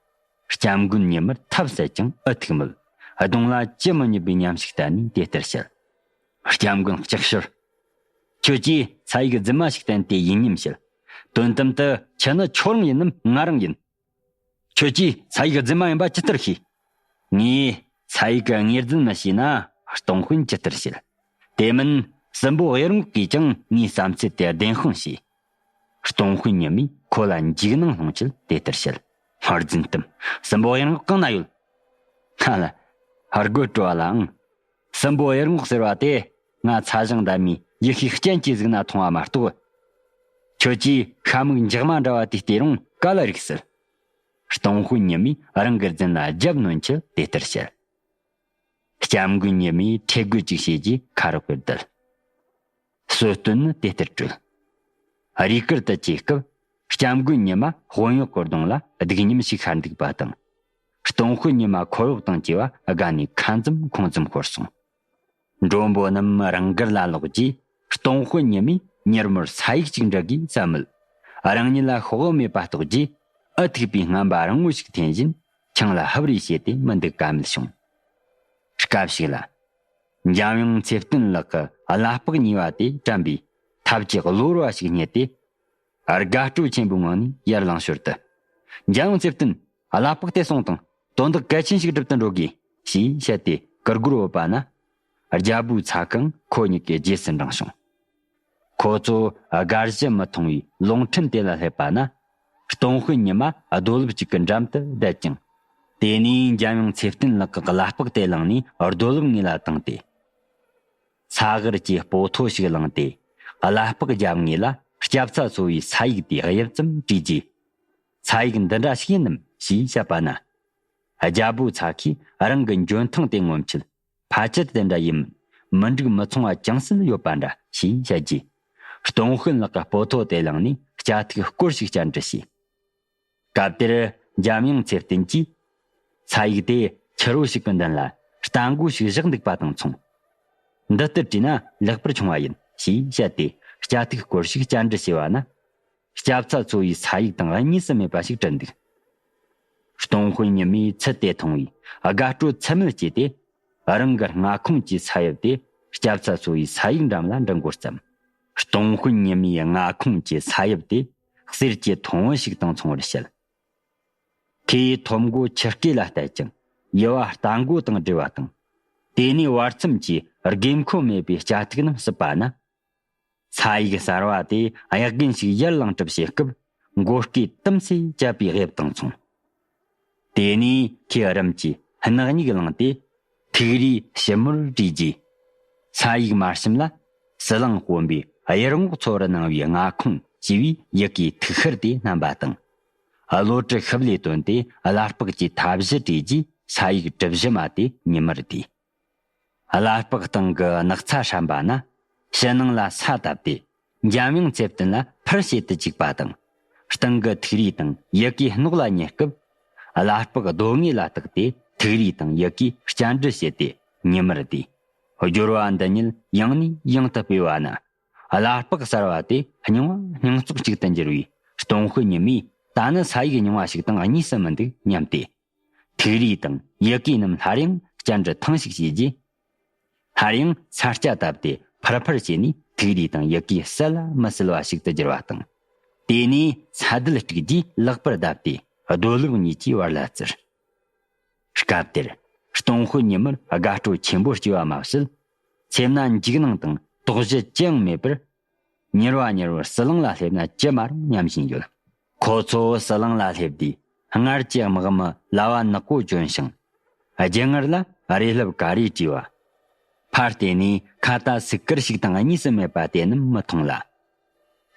སྐྱབས་མགོན་ཉི་མར་ཐབས་ཟད་ཀྱང་ཨུ་ཐུག་མོད། གདོང་ལ་ཅི་མི་སྙམ་པའི་ཉམས་ཤིག་བསྟན་ནས་དེ་ལྟར་བཤད། སྐྱབས་མགོན་ལྕགས་ཞོར། ཁྱོད་ཀྱིས་ཚ་ཡིག་རྫུན་མ་ཞིག་བསྟན་ཏེ་ཡིན་སྙམ་བཤད། དོན་དམ་དུ་ཁྱི་ནི་ཁྱོད་རང་ཡིན་ནམ་ང་རང་ཡིན། ཁྱོད་ཀྱིས་ཚ་ཡིག་རྫུན་མ་ཡིན་པ་ཇི་ལྟར་ཤེས། ངས་ཚ་ཡིག་གི་ངོས་འཛིན་མི་བྱེད་ན་སྟོང་དཔོན་ཇི་ལྟར་བྱེད། དེ་མིན་སྲིན་པོ་གཡུ་རྔོག་གིས་ཀྱང་ངའི་བསམ་ཚུལ་དེ་བདེན་དཔང་བྱས། སྟོང་དཔོན་ཉི་མས་ཁོ་ལ་འཇིགས་སྣང་སློང་ཆེད་དེ་ལྟར་བཤད། རྫུན་གཏམ། སྲིན་པོ་གཡུ་རྔོག་གང་ན་ཡོད། ང་ལ་ཧར་རྒོད་སྤྲོ་བ་ལའང་། སྲིན་པོ་གཡུ་རྔོག་ཟེར་བ་དེ་ང་ཚ་ཞང་འདབ་མའི་ཡུལ་ཤུལ་སྤྱན་གྱིས་གཟིགས་ན་མཐོང་བ་མ་གཏོགས། ཁྱོད་ཀྱིས་ཤ་མིག་འཇག་མ་འདྲ་བ་དེ་བལྟས་རུང་ག་ལ་རིག་སྲིད། སྟོང་དཔོན་ཉི་མས་རང་གི་རྫུན་ལ་རྒྱབ་གནོན་ཆེད་དེ་ལྟར་བཤད། སྐྱབས་མགོན་ཉི་མས་ཁྲེལ་དགོད་ཅིག་བྱས་རྗེས་ཁ་རོག་གེར་བསྡད། གསོལ་སྟོན་ནི་དེ་ལྟར་གྲོལ། རིག་དཀར་དུ་བཅས་སྐབས་སྐྱབས་མགོན་ཉི་མ་དཔོན་གཡོག་གི་གདོང་ལ་སྡིག་ཉམས་ཤིག་ཤར་འདུག་པ་དང་། སྟོང་དཔོན་ཉི་མ་འཁོར་གཡོག་དང་བཅས་པ་དགའ་ནས་ཁ་འཛུམ་ཁོང་འཛུམ་ཤོར་སོང་། མགྲོན་པོ་རྣམས་རང་སྒར་ལ་ལོག་རྗེས་སྟོང་དཔོན་ཉི་མས་མྱུར་མོར་ས་ཡིག་ཅིག་འབྲི་དགོས་བསམ་མོད། རང་ཉིད་ལ་ཤོག་བུ་མེད་པ་རྟོགས་རྗེས་ཨུ་ཐུག་པའི་རྔན་པ་རིང་བོ་ཞིག་འཐེན་བཞིན་ཆང་ལ་ཧབ་རེ་བྱས་ཏེ་མི་འདུག་ཀ་མེད་བྱུང་། སྐབས་ཤིག་ལ། འཇམ་དབྱངས་ཚེ་བརྟན་ལགས་ཀྱི་གླ་ལྤགས་གཉིས་པ་དེ་དྲན་པས་ཐབས་ཀྱི་གློ་བུར་བ་ཞིག་རྙེད་དེ། དགའ་སྤྲོ་ཆེན་པོའི་ངང་ནས་ཡར་ལངས་ཞོར་དུ། འཇམ་དབྱངས་ཚེ་བརྟན། གླ་ལྤགས་དེ་སོང་དང་དོན་དག་གལ་ཆེན་ཞིག་སྒྲུབ་ཏུ་འགྲོ་དགོས་ཞེས་བཤད་དེ་ཀིར་ཀིར་འོད་པ་ན། རྒྱལ་པོའི་ཚ་ཁང་ཁོ་གཉིས་ཀྱི་རྗེས་སུ་འབྲངས་བྱུང་། ཁོ་ཚོ་དགའ་བཞི་མི་མཐོང་བའི་ལུང་ཕྲན་དེ་ལ་སླེབས་པ་ན། སྟོང་དཔོན་ཉི་མ་རྡོ་ལེབ་གཅིག་གི་འགྲམ་དུ་བསྡད་ཅིང་། དེ་ནས་འཇམ་དབྱངས་ཚེ་བརྟན་ལགས་ཀྱི་གླ་ལྤགས་དེ་བླངས་ནས་རྡོ་ལེབ་ངོས་ལ་བཏང་སྟེ། ས་གར་གྱི་སྤོ་ཐོ་ཞིག་བླངས་ཏེ། གླ་ལྤགས་རྒྱབ་ངོས་ལ་སྐྱབས་ཚ་ཚོ་བའི་ས་ཡིག་དེ་དབྱིབས་ཙམ་བྲིས་རྗེས། ས་ཡིག་འདི་འདྲ་ཞིག་ཡིན་ནམ་ཞེས་བཤད་པ་ན། རྒྱལ་པོའི་ཚ་ཁས་རང་གི་འཇོན་ཐང་དེ་ངོམ་ཆེད། ཕལ་ཆེར་དེ་འདྲ་ཡིན། མི་འགྲིག་མི་མཚུངས་པ་ཅུང་ཟད་ཡོད་པ་འདྲ་ཞེས་བཤད་རྗེས། སྟོང་དཔོན་ལགས་ཀྱི་སྤོ་ཐོ་དེ་བླངས་ནས་སྐྱ་ཐིག་སྐོར་ཞིག་བཅར་འདྲི་བྱས། སྐབས་དེར་འཇམ་དབྱངས་ཚེ་བརྟན་གྱིས། ས་ཡིག་དེ་ཁྱི་རོ་ཞིག་གི་མདུན་ལ་རྟ་མགོ་ཞིག་བཞག་འདུག་པ་དང་མཚུངས། འདི་ལྟར་བྲིས་ན་ལེགས་པར་བྱུང་བ་ཡིན་ཞེས་བཤད་དེ་སྐྱ་ཐིག་སྐོར་ཞིག་བཅར་འདྲི་བྱས་པ་ན། སྐྱབས་ཚ་ཚོ་བའི་ས་ཡིག་དང་གཉིས་སུ་མེད་པ་ཞིག་བྲིས་འདུག་སྟོང་དཔོན་ཉི་མས་ཚུལ་དེ་མཐོང་བས་དགའ་སྤྲོ་ཚད་མེད་སྐྱེས་ཏེ། རང་གི་མངའ་ཁོངས་ཀྱི་ས་དབྱིབས་དེ་སྐྱབས་ཚ་ཚོ་བའི་ས་ཡིག་འགྲམ་ལ་འབྲི་འགོ་བརྩམས། སྟོང་དཔོན་ཉི་མའི་མངའ་ཁོངས་ཀྱི་ས་དབྱིབས་དེ་གསེར་གྱི་ཐོང་བུ་ཞིག་དང་མཚུངས་པར་བཤད། ཁོས་ཐོབ་མགོ་ཆུ་སྐེ་ལ་གཏད་ཅིང་ཡུ་བ་རྟ་མགོ་དང་སྦྲེལ་བ་དང་། དེ་ནས་བར་མཚམས་ཀྱི་དགོས་མཁོ་མེད་པའི་སྐྱ་ཐིག་རྣམས་བསུབས་པ་ན། ས་ཡིག་གསར་བ་དེ་གཡག་རྒན་ཞིག་ཡར་ལངས་གྲབས་བྱེད་སྐབས། མགོ་སྐེ་དུམ་སེ་བཅད་པའི་དབྱིབས་དང་མཚུངས། དེ་ནས་ཁོས་རིམ་གྱིས་སྣག་སྨྱུག་བླངས་ཏེ་ཐིག་རིས་ཞིབ་མོར་བྲིས་རྗེས། ས་ཡིག་མར་ཞིམ་ལ་ཟི་ལིང་དཔོན་པོས་གཡུ་རྔོག་ཚོ་རུ་གནང་བའི་མངའ་ཁོངས་ཞེས་པའི་ཡི་གེའི་ཐིག་ཤར་དེ་བསྣམས་པ་དང་། གློ་གྲི་ཤུབས་ལས་བཏོན་ཏེ་བླ་སྤགས་ཀྱི་མཐའ་བཞི་བྲིས་རྗེས་ས་ཡིག་གྲུ་བཞི་མ་དེ་ཉི་མར་བསྡུས། བླ་སྤགས་སྟེང་གི་ནགས་ཚལ་ཧྲན་པ་ན་ཕྱི་ནང་ལ་ས་བཏབ་སྟེ་འཇམ་དབྱངས་ཚེ་བརྟན་ལ་ཕུར་བྱེད་དུ་བཅུག་པ་དང་། སྟེང་གི་ཐིག་རིས་དང་ཡི་གེ་སྣོག་ལ་ཉེ་སྐབས། བླ་སྤགས་རྡོ་ངོས་ལ་བཏགས་ཏེ་ཐིག་རིས་དང་ཡི་གེ་བཅར་འདྲི་བྱས་ཏེ་ཉི་མར་བསྡུས། སྦྱོར་བ་འདི་ཉིད་ཡང་ནས་ཡང་དུ་སྤེལ་བ་ན། བླ་སྤགས་གསར་བ་དེ་རྙིང་བ་སྙིང་བཙོག་ཅིག་ཏུ་འགྱུར་བས། སྟོང་དཔོན་ཉི་མས་ད་ནི་ས་ཡིག་རྙིང་བ་ཞིག་དང་གཉིས་སུ་མི་འདུག་སྙམ་སྟེ། ཐིག་རིས་དང་ཡི་གེ་རྣམས་སླར་ཡང་བཅར་འདྲི་ཐེངས་ཤིག་བྱས་རྗེས། སླར་ཡང་ས་སྐྱ་བཏབ་སྟེ་ཕུར་ཕུར་བྱས་ནས་ཐིག་རིས་དང་ཡི་གེ་གསལ་ལ་མི་གསལ་བ་ཞིག་ཏུ་གྱུར་བ་དང་། དེ་ནས་ས་རྡུལ་དཀྲུགས་རྗེས་ལེགས་པར་བརྡབས་ཏེ་རྡོ་ལེབ་གཉིས་ཀྱི་བར་ལ་བཙིར། སྐབས་དེར་སྟོང་དཔོན་ཉི་མར་དགའ་སྤྲོ་ཆེན་པོ་སྐྱེས་པ་མ་ཟད། སེམས་ན་འཇིགས་སྣང་དང་དོགས་གཞི་ཅི་ཡང་མེད་པར། མྱུར་བ་མྱུར་བར་ཟི་ལིང་ལ་སླེབས་ན་ཅི་མ་རུང་སྙམ་བཞིན་ཡོད། ཁོ་ཚོ་ཟི་ལིང་ལ་སླེབས་དུས་སྔར་གྱི་དམག་མི་ལ་བ་ནག་པོ་གྱོན་ཞིང་། རྒྱུ་ངར་ལ་རས་ལྷབ་ཀ་རེ་བྲིས་པ། ཕར་བལྟས་ནས་ཁྭ་ཏ་སུག་ཀར་ཞིག་དང་གཉིས་སུ་མེད་པ་དེ་རྣམས་མི་མཐོང་ལ།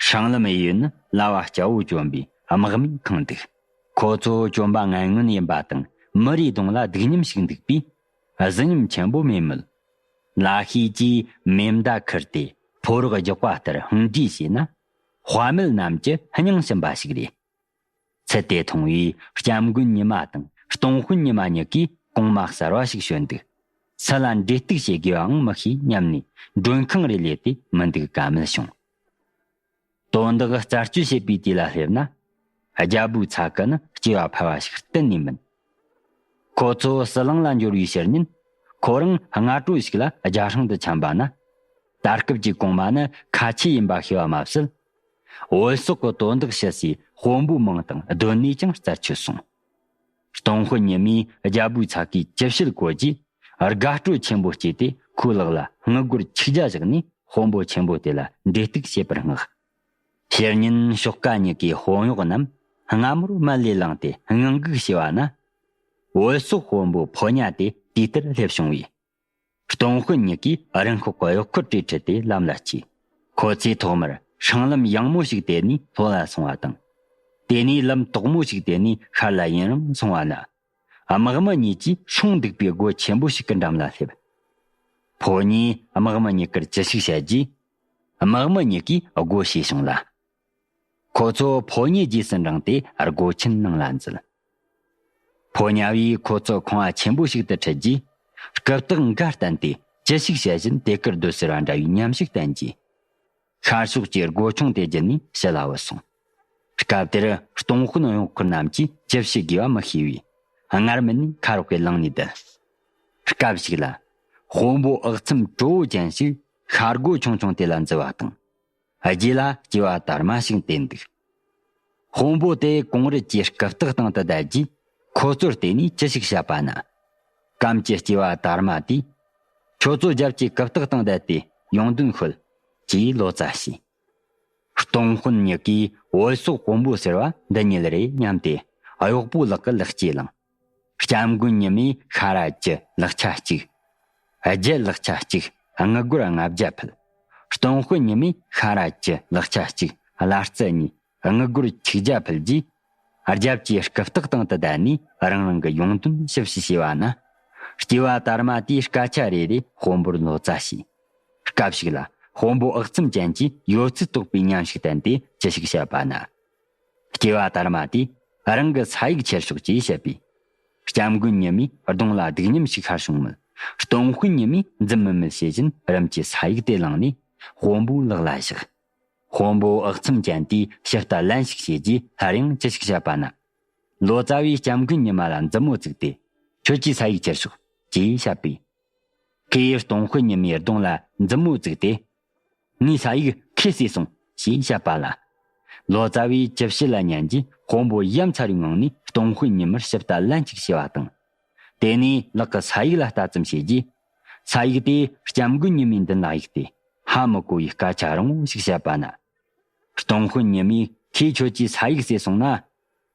སྲང་ལམ་གཡས་གཡོན་ནི་ལ་བ་སྐྱ་བོ་གྱོན་པའི་དམག་མིས་ཁེངས་འདུག་ཁོ་ཚོ་གྱོན་པ་ངན་ངོན་ཡིན་པ་དང་མི་རེའི་གདོང་ལ་སྡིག་ཉམས་ཤིག་འདུག་པས། གཟི་ཉམས་ཆེན་པོ་མེད་མོད། ལ་ཤས་ཀྱིས་མེ་མདའ་ཁུར་ཏེ་ཕོ་རོག་རྒྱག་པ་ལྟར་ཧང་འདྲིས་བྱས་ན། དཔའ་མེད་རྣམས་ཀྱི་སྙིང་ཞུམ་པ་ཞིག་རེད། ཚུལ་དེ་མཐོང་བས་སྐྱབས་མགོན་ཉི་མ་དང་སྟོང་དཔོན་ཉི་མ་གཉིས་ཀྱིས་གོང་མ་གསར་བ་ཞིག་བྱོན་འདུག་སུ་ལ་འབྲེལ་གཏུག་བྱེད་དགོས་པའང་མི་ཤེས་སྙམ་ནས་མགྲོན་ཁང་རེ་སླེབས་ཏེ་མི་འདུག་ཀ་མེད་བྱུང་། དོན་དག་རྩད་གཅོད་བྱེད་པའི་དུས་ལ་སླེབས་ན། རྒྱལ་པོའི་ཚ་ཁུ་ནི་སྐྱེ་བ་ཕལ་བ་ཞིག་གཏན་ནས་མིན། ཁོ་ཚོ་ཟི་ལིང་ལ་འབྱོར་བའི་ཕྱིར་ཉིན། ཁོ་རང་སྔ་དྲོ་ཞིག་ལ་རྒྱ་སྲང་དུ་འཁྱམས་པ་ན། ད་སྐབས་ཀྱི་གོང་མ་ནི་ཁ་ཆེ་ཡིན་པ་ཤེས་པ་མ་ཟད། བོད་སོག་གི་དོན་དག་ཞུ་སའི་དཔོན་པོའི་མིང་དང་སྡོད་གནས་ཀྱང་རྩད་ཆོད་སོང་། སྟོང་དཔོན་ཉི་མས་རྒྱལ་པོའི་ཚ་ཁུའི་ཅི་བྱེད་གོ་རྗེས། དགའ་སྤྲོ་ཆེན་པོ་སྐྱེས་ཏེ་ཁོའི་ལག་ལ་དངུལ་སྒོར་ཆིག་བརྒྱ་བཞག་ནས་དཔོན་པོ་ཆེན་པོ་དེ་ལ་འབྲེལ་གཏུག་བྱེད་པར་མངགས། ཕྱིར་ཉིན་ཤོག་ཁ་གཉིས་ཀའི་དཔོན་གཡོག་རྣམས་སྔ་མོར་མལ་ལས་ལངས་ཏེ་ངང་སྒུག་བྱས་པ་ན། བོད་སོག་དཔོན་པོ་ཕོ་ཉ་དེ་དུས་ལྟར་སླེབས་བྱུང་བས། སྟོང་དཔོན་ཉི་མས་རིན་ཤོག་གི་གཡོག་འཁོར་གྲས་ཁྲིད་དེ་ལམ་ལ་ཆས། ཁོ་ཚོས་ཐོག་མར་སྲང་ལམ་ཡངས་མོ་ཞིག་དེད་ནས་ལྷོ་ལ་སོང་བ་དང་། དེ་ནས་ལམ་དོག་མོ་ཞིག་དེད་ནས་ཤར་ལ་ཡུན་རིང་སོང་བ་ན། དམག་མི་གཉིས་ཀྱིས་སྲུང་འདུག་པའི་སྒོ་ཆེན་པོ་ཞིག་གི་འགྲམ་ལ་སླེབས། ཕོ་ཉས་དམག་མི་གཉིས་ཀར་ཅི་ཞིག་བཤད་རྗེས། དམག་མི་གཉིས་ཀས་སྒོ་ཕྱེས་བྱུང་ལ། ཁོ་ཚོ་ཕོ་ཉའི་རྗེས་སུ་འབྲངས་ཏེ་སྒོ་ཆེན་ནང་ལ་འཛུལ། ཕོ་ཉ་བས་ཁོ་ཚོ་ཁང་བ་ཆེན་པོ་ཞིག་ཏུ་ཁྲིད་རྗེས། རྐུབ་སྟེགས་འགའ་བསྟན་ཏེ་ཅི་ཞིག་བཤད་བཞིན་དེ་ཀར་སྡོད་ཟེར་བ་འདྲ་བའི་ཉམས་ཤིག་བསྟན་རྗེས། ཤར་ཕྱོགས་ཀྱི་སྒོ་ཆུང་དེ་བརྒྱུད་ནས་ཕྱི་ལ་བུད་སོང་། སྐབས་དེར་སྟོང་དཔོན་གཡོག་འཁོར་རྣམས་ཀྱིས་ཅི་བྱེད་དགོས་པ་མི་ཤེས་པས། སྔར་མེད་ནས་ཁ་རོག་གེར་ལངས་ནས་བསྡད། སྐབས་ཤིག་ལ། དཔོན་པོ་ཨག་ཚོམ་གྲོ་བོ་ཅན་ཞིག་ཤར་སྒོ་ཆུང་ཆུང་དེ་ལ་འཛུལ་བ་དང་། རྗེས་ལ་སྐྱེས་པ་དར་མ་ཞིག་བསྡད་འདུག་དཔོན་པོ་དེ་གོང་རིལ་གྱི་རྐུབ་སྟེགས་སྟེང་དུ་བསྡད་རྗེས། ཁོ་ཚོར་བལྟས་ནས་ཅི་ཞིག་བཤད་པ་ན། གམ་གྱི་སྐྱེས་པ་དར་མ་དེས། ཁྱོད་ཚོ་རྒྱབ་ཀྱི་རྐུབ་སྟེགས་སྟེང་བསྡད་དེ་ཡོང་དོན་ཤོད། ཅེས་ལོ་ཙཱ་བྱས། སྟོང་དཔོན་ཉི་མས་བོད་སོག་དཔོན་པོ་ཟེར་བ་འདི་ཉིད་རེད་སྙམ་སྟེ། གཡོག་པོའི་ལག་གི་ལེགས་སྐྱེས་བླངས། སྐྱབས་མགོན་ཉི་མས་ཤ་ར་བཅུ་ལག་ཆ་གཅིག་རྒྱུ་ལག་ཆ་གཅིག་དངུལ་སྒོར་ལྔ་བརྒྱ་ཕུལ། སྟོང་དཔོན་ཉི་མས་ཤ་ར་བཅུ་ལག་ཆ་གཅིག་བླ་རྩི་གཉིས་དངུལ་སྒོར་ཆིག་བརྒྱ་ཕུལ་རྗེས། རྒྱབ་ཀྱི་རྐུབ་སྟེགས་སྟེང་དུ་བསྡད་ནས་རང་རང་གི་ཡོང་དོན་ཞིབ་ཞིབ་བྱས་པ་ན། སྐྱེས་པ་དར་མ་དེས་སྐད་ཆ་རེ་རེ་དཔོན་པོར་ལོ་ཙཱ་བྱས། སྐབས་ཤིག་ལ་དཔོན་པོ་ཨག་ཚོམ་ཅན་གྱིས་ཡོད་ཚད་དོགས་པའི་ཉམས་ཤིག་བསྟན་ཏེ་ཅི་ཞིག་བཤད་པ་ན། སྐྱེས་པ་དར་མ་དེས་རང་གི་ས་ཡིག་ཁྱེར་ཤོག་ཅེས་བཤད་པས། སྐྱབས་མགོན་ཉི་མའི་གདོང་ལ་སྡིག་ཉམས་ཤིག་ཤར་བྱུང་མོད། སྟོང་དཔོན་ཉི་མས་འཛུམ་དམུལ་དམུལ་བྱེད་བཞིན་རིམ་གྱིས་ས་ཡིག་དེ་བླངས་ནས་དཔོན་པོའི་ལག་ལ་བཞག་དཔོན་པོ་ཨག་ཚོམ་ཅན་དེས་ཞིབ་ལྟ་ལན་ཞིག་བྱས་རྗེས་སླར་ཡང་ཅི་ཞིག་བཤད་པ་ན། ལོ་ཙཱ་བས་སྐྱབས་མགོན་ཉི་མ་ལ་མཛུབ་མོ་བཙུགས་ཏེ། ཁྱོད་ཀྱིས་ས་ཡིག་ཁྱེར་ཤོག་ཅེས་བཤད་པས། ཁོས་སྟོང་དཔོན་ཉི་མའི་གདོང་ལ་མཛུབ་མོ་བཙུགས་ཏེ། ངའི་ས་ཡིག་ཁོས་ཟས་སོང་ཞེས་བཤད་པ་ལ། ལོ་ཙཱ་བས་ཅི་བྱེད་ལ་ཉན་རྗེས་དཔོན་པོ་ཡ་མཚར་བའི་ངང་ནས་སྟོང་དཔོན་ཉི་མར་ཞིབ་ལྟ་ལན་གཅིག་བྱས་པ་དང་། དེ་ནས་ལག་གི་ས་ཡིག་ལ་ལྟ་ཙམ་བྱས་རྗེས། ས་ཡིག་དེ་སྐྱབས་མགོན་ཉི་མའི་མདུན་ལ་གཡུགས་ཏེ་ཧ་མི་གོ་བའི་སྐད་ཆ་རིང་བོ་ཞིག་བཤད་པ་ན། སྟོང་དཔོན་ཉི་མས་ ཁོས་ཁྱོད་ཀྱི་ས་ཡིག་ཟས་སོང་ན།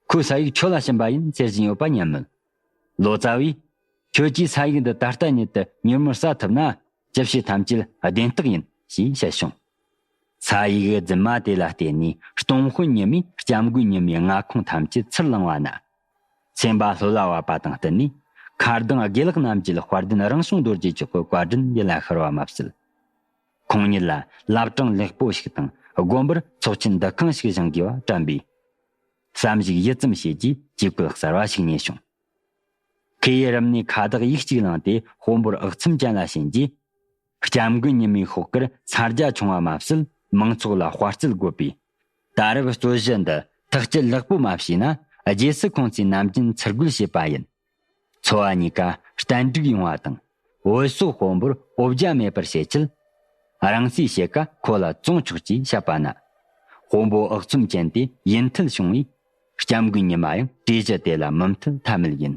ཁོས་ས་ཡིག་ཁྱོད་ལ་བྱིན་པ་ཡིན་ཟེར་བཞིན་ཡོད་པ་ཉན་མོད། ལོ་ཙཱ་བས། ཁྱོད་ཀྱིས་ས་ཡིག་འདི་ད་ལྟ་ཉིད་དུ་མྱུར་མོར་ཟ་ཐུབ་ན། ཅི་བྱེད་ཐམས་ཅད་བདེན་རྟགས་ཡིན་ཞེས་བཤད་བྱུང་། ས་ཡིག་རྫུན་མ་དེ་ལ་བརྟེན་ནས་སྟོང་དཔོན་ཉི་མས་སྐྱབས་མགོན་ཉི་མའི་མངའ་ཁོངས་ཐམས་ཅད་ཚུར་བླངས་པ་ན། སེམས་པ་ལྷོད་ལ་བབས་པ་དང་བསྟུན་ནས། མཁར་ལྡིང་དགེ་ལེགས་རྣམ་རྒྱལ་དཔལ་ལྡན་རང་བྱུང་རྡོ་རྗེ་མཆོག་གི་བཀའ་དྲིན་ཡིད་ལ་ཤར་བ་མ་ཟད། ཁོང་ཉིད་ལ་བླ་བྲང་ལེགས་པོ་ཞིག་དང་། དགོན་པར་ཚོགས་ཆེན་འདུ་ཁང་ཞིག་བཞེངས་དགོས་པ་དྲན་པས། བསམ་གཞིག་ཡིད་ཙམ་བྱས་རྗེས་ཇུས་བཀོད་གསར་བ་ཞིག་རྙེད་བྱུང་། ཁོས་རིམ་ནས་ཁ་བཏགས་ཡིག་གཅིག་བླངས་ཏེ་དཔོན་པོར་ཨག་ཚོམ་ཅན་ལ་བྱིན་རྗེས། སྐྱབས་མགོན་ཉི་མའི་ཤོག་དཀར་ས་རྒྱ་ཆུང་བ་མ་ཟད། མང་ཚོགས་ལ་དཔའ་རྩལ་དགོས་པས། ད་རེབ་རྩོད་གཞི་འདི་ཐག་གཅོད་ལེགས་པོ་མ་བྱས་ན། རྗེས་སུ་ཁོང་ཚོས་ནམ་རྒྱུན་ཚུར་རྒོལ་བྱེད་པ་ཡིན། ཚོ་བ་གཉིས་ཀ་བསྟན་འགྲིག་ཡོང་བ་དང་། བོད་སོག་དཔོན་པོར་འོ་བརྒྱལ་མེད་པར་བྱེད་ཆེད། རང་སྲིད་ཕྱེད་ཀ་ཁོ་ལ་བཙོང་ཆོག་ཅེས་བཤད་པ་ན། དཔོན་པོ་ཨག་ཚོམ་ཅན་དེ་ཡིད་མཐུལ་བྱུང་བས། སྐྱབས་མགོན་ཉི་མ་ཡང་གྲོས་གཞི་དེ་ལ་མུ་མཐུད་ཐ་མལ་ཡིན།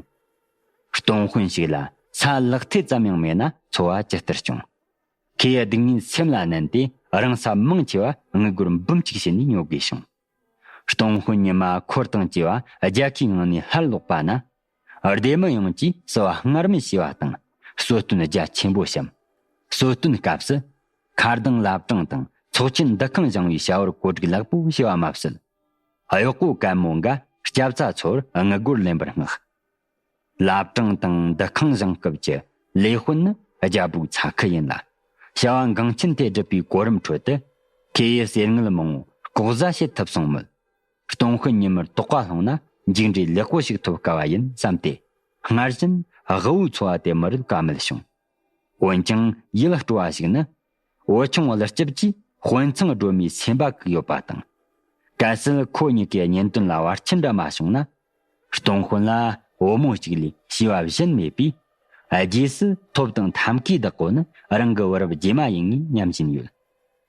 སྟོང་དཔོན་ཞིག་ལ་ས་ལག་ཐེལ་ཙམ་ཡང་མེད་ན་འཚོ་བ་ཇི་ལྟར་སྐྱོང་། ཁོས་སྡུག་བསྔལ་སེམས་ལ་མནན་ཏེ། རང་ས་མང་ཆེ་བ་དངུལ་སྒོར་འབུམ་གཅིག་བྱིན་ནས་ཉོ་དགོས་བྱུང་། སྟོང་དཔོན་ཉི་མ་འཁོར་དང་བཅས་པ་རྒྱལ་ཁའི་ངང་ནས་སླར་ལོག་པ་ན། སྡེ་མི་ཡོངས་ཀྱིས་བསུ་བ་སྔར་མེད་བྱས་པ་དང་། གསོལ་སྟོན་རྒྱ་ཆེན་པོ་བཤམས། གསོལ་སྟོན་སྐབས་སུ། མཁར་ལྡིང་བླ་བྲང་དང་ཚོགས་ཆེན་འདུ་ཁང་བཞེངས་པའི་བྱ་བར་གོ་སྒྲིག་ལེགས་པོ་བྱས་པ་མ་ཟད། གཡོག་པོ་གད་མོ་འགའ་སྐྱབས་ཚ་ཚོར་དངུལ་སྒོར་ལེན་པར་མངགས། བླ་བྲང་དང་འདུ་ཁང་བཞེངས་སྐབས་ཀྱི་ལས་དཔོན་ནི་རྒྱལ་པོའི་ཚ་ཁུ་ཡིན་ལ། བྱ་བ་འགངས་ཆེན་དེ་སྒྲུབ་པའི་གོ་རིམ་ཁྲོད་དུ། ཁོས་གསེར་དངུལ་མང་བོ་ལྐོག་ཟ་བྱེད་ཐུབ་སོང་མོད། སྟོང་དཔོན་ཉི་མར་དོགས་པ་སློང་ན་མཇུག་འབྲས་ལེགས་པོ་ཞིག་ཐོབ་དཀའ་བ་ཡིན་བསམ་སྟེ། སྔར་བཞིན་དབུལ་བོའི་འཚོ་བ་དེ་མི་རོལ་དཀའ་མོལ་བྱུང་། འོན་ཀྱང་ཡིད་སྤྲོ་བ་ཞིག་ནི། བུ་ཆུང་ཀླུ་སྐྱིབས་ཀྱིས་དཔོན་ཚང་སྒྲོལ་མའི་སེམས་པ་བཀུག་ཡོད་པ་དང་། གལ་སྲིད་ཁོ་གཉིས་ཀའི་གཉེན་དོན་ལ་བར་ཆད་འདྲ་མ་བྱུང་ན། སྟོང་དཔོན་ལ་བུ་མོ་གཅིག་ལས་བྱིས་པ་གཞན་མེད་པས། རྗེས་སུ་ཐོབ་དང་ཐབས་མཁས་བདག་པོ་ནི་རང་གི་བུ་རབས་རྗེས་མ་ཡིན་ངེས་སྙམ་བཞིན་ཡོད།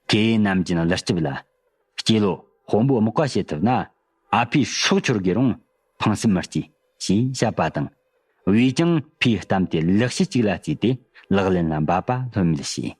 ཁོས་ནམ་རྒྱུན་ཀླུ་སྐྱིབས་ལ། སྐྱེས་ལོ་དཔོན་པོ་མག་པ་བྱེད་ཐུབ་ན། ཨ་ཕའི་སྲོག་ཆོད་དགོས་རུང་ཕངས་སེམས་མི་སྐྱེ། ཞེས་བཤད་པ་དང་། བུས་ཀྱང་ཕའི་གཏམ་དེ་ལེགས་བཤད་ཅིག་ལ་བརྩིས་ཏེ་ལག་ལེན་ལ་འབབ་པ་ལྷོད་མེད་བྱས།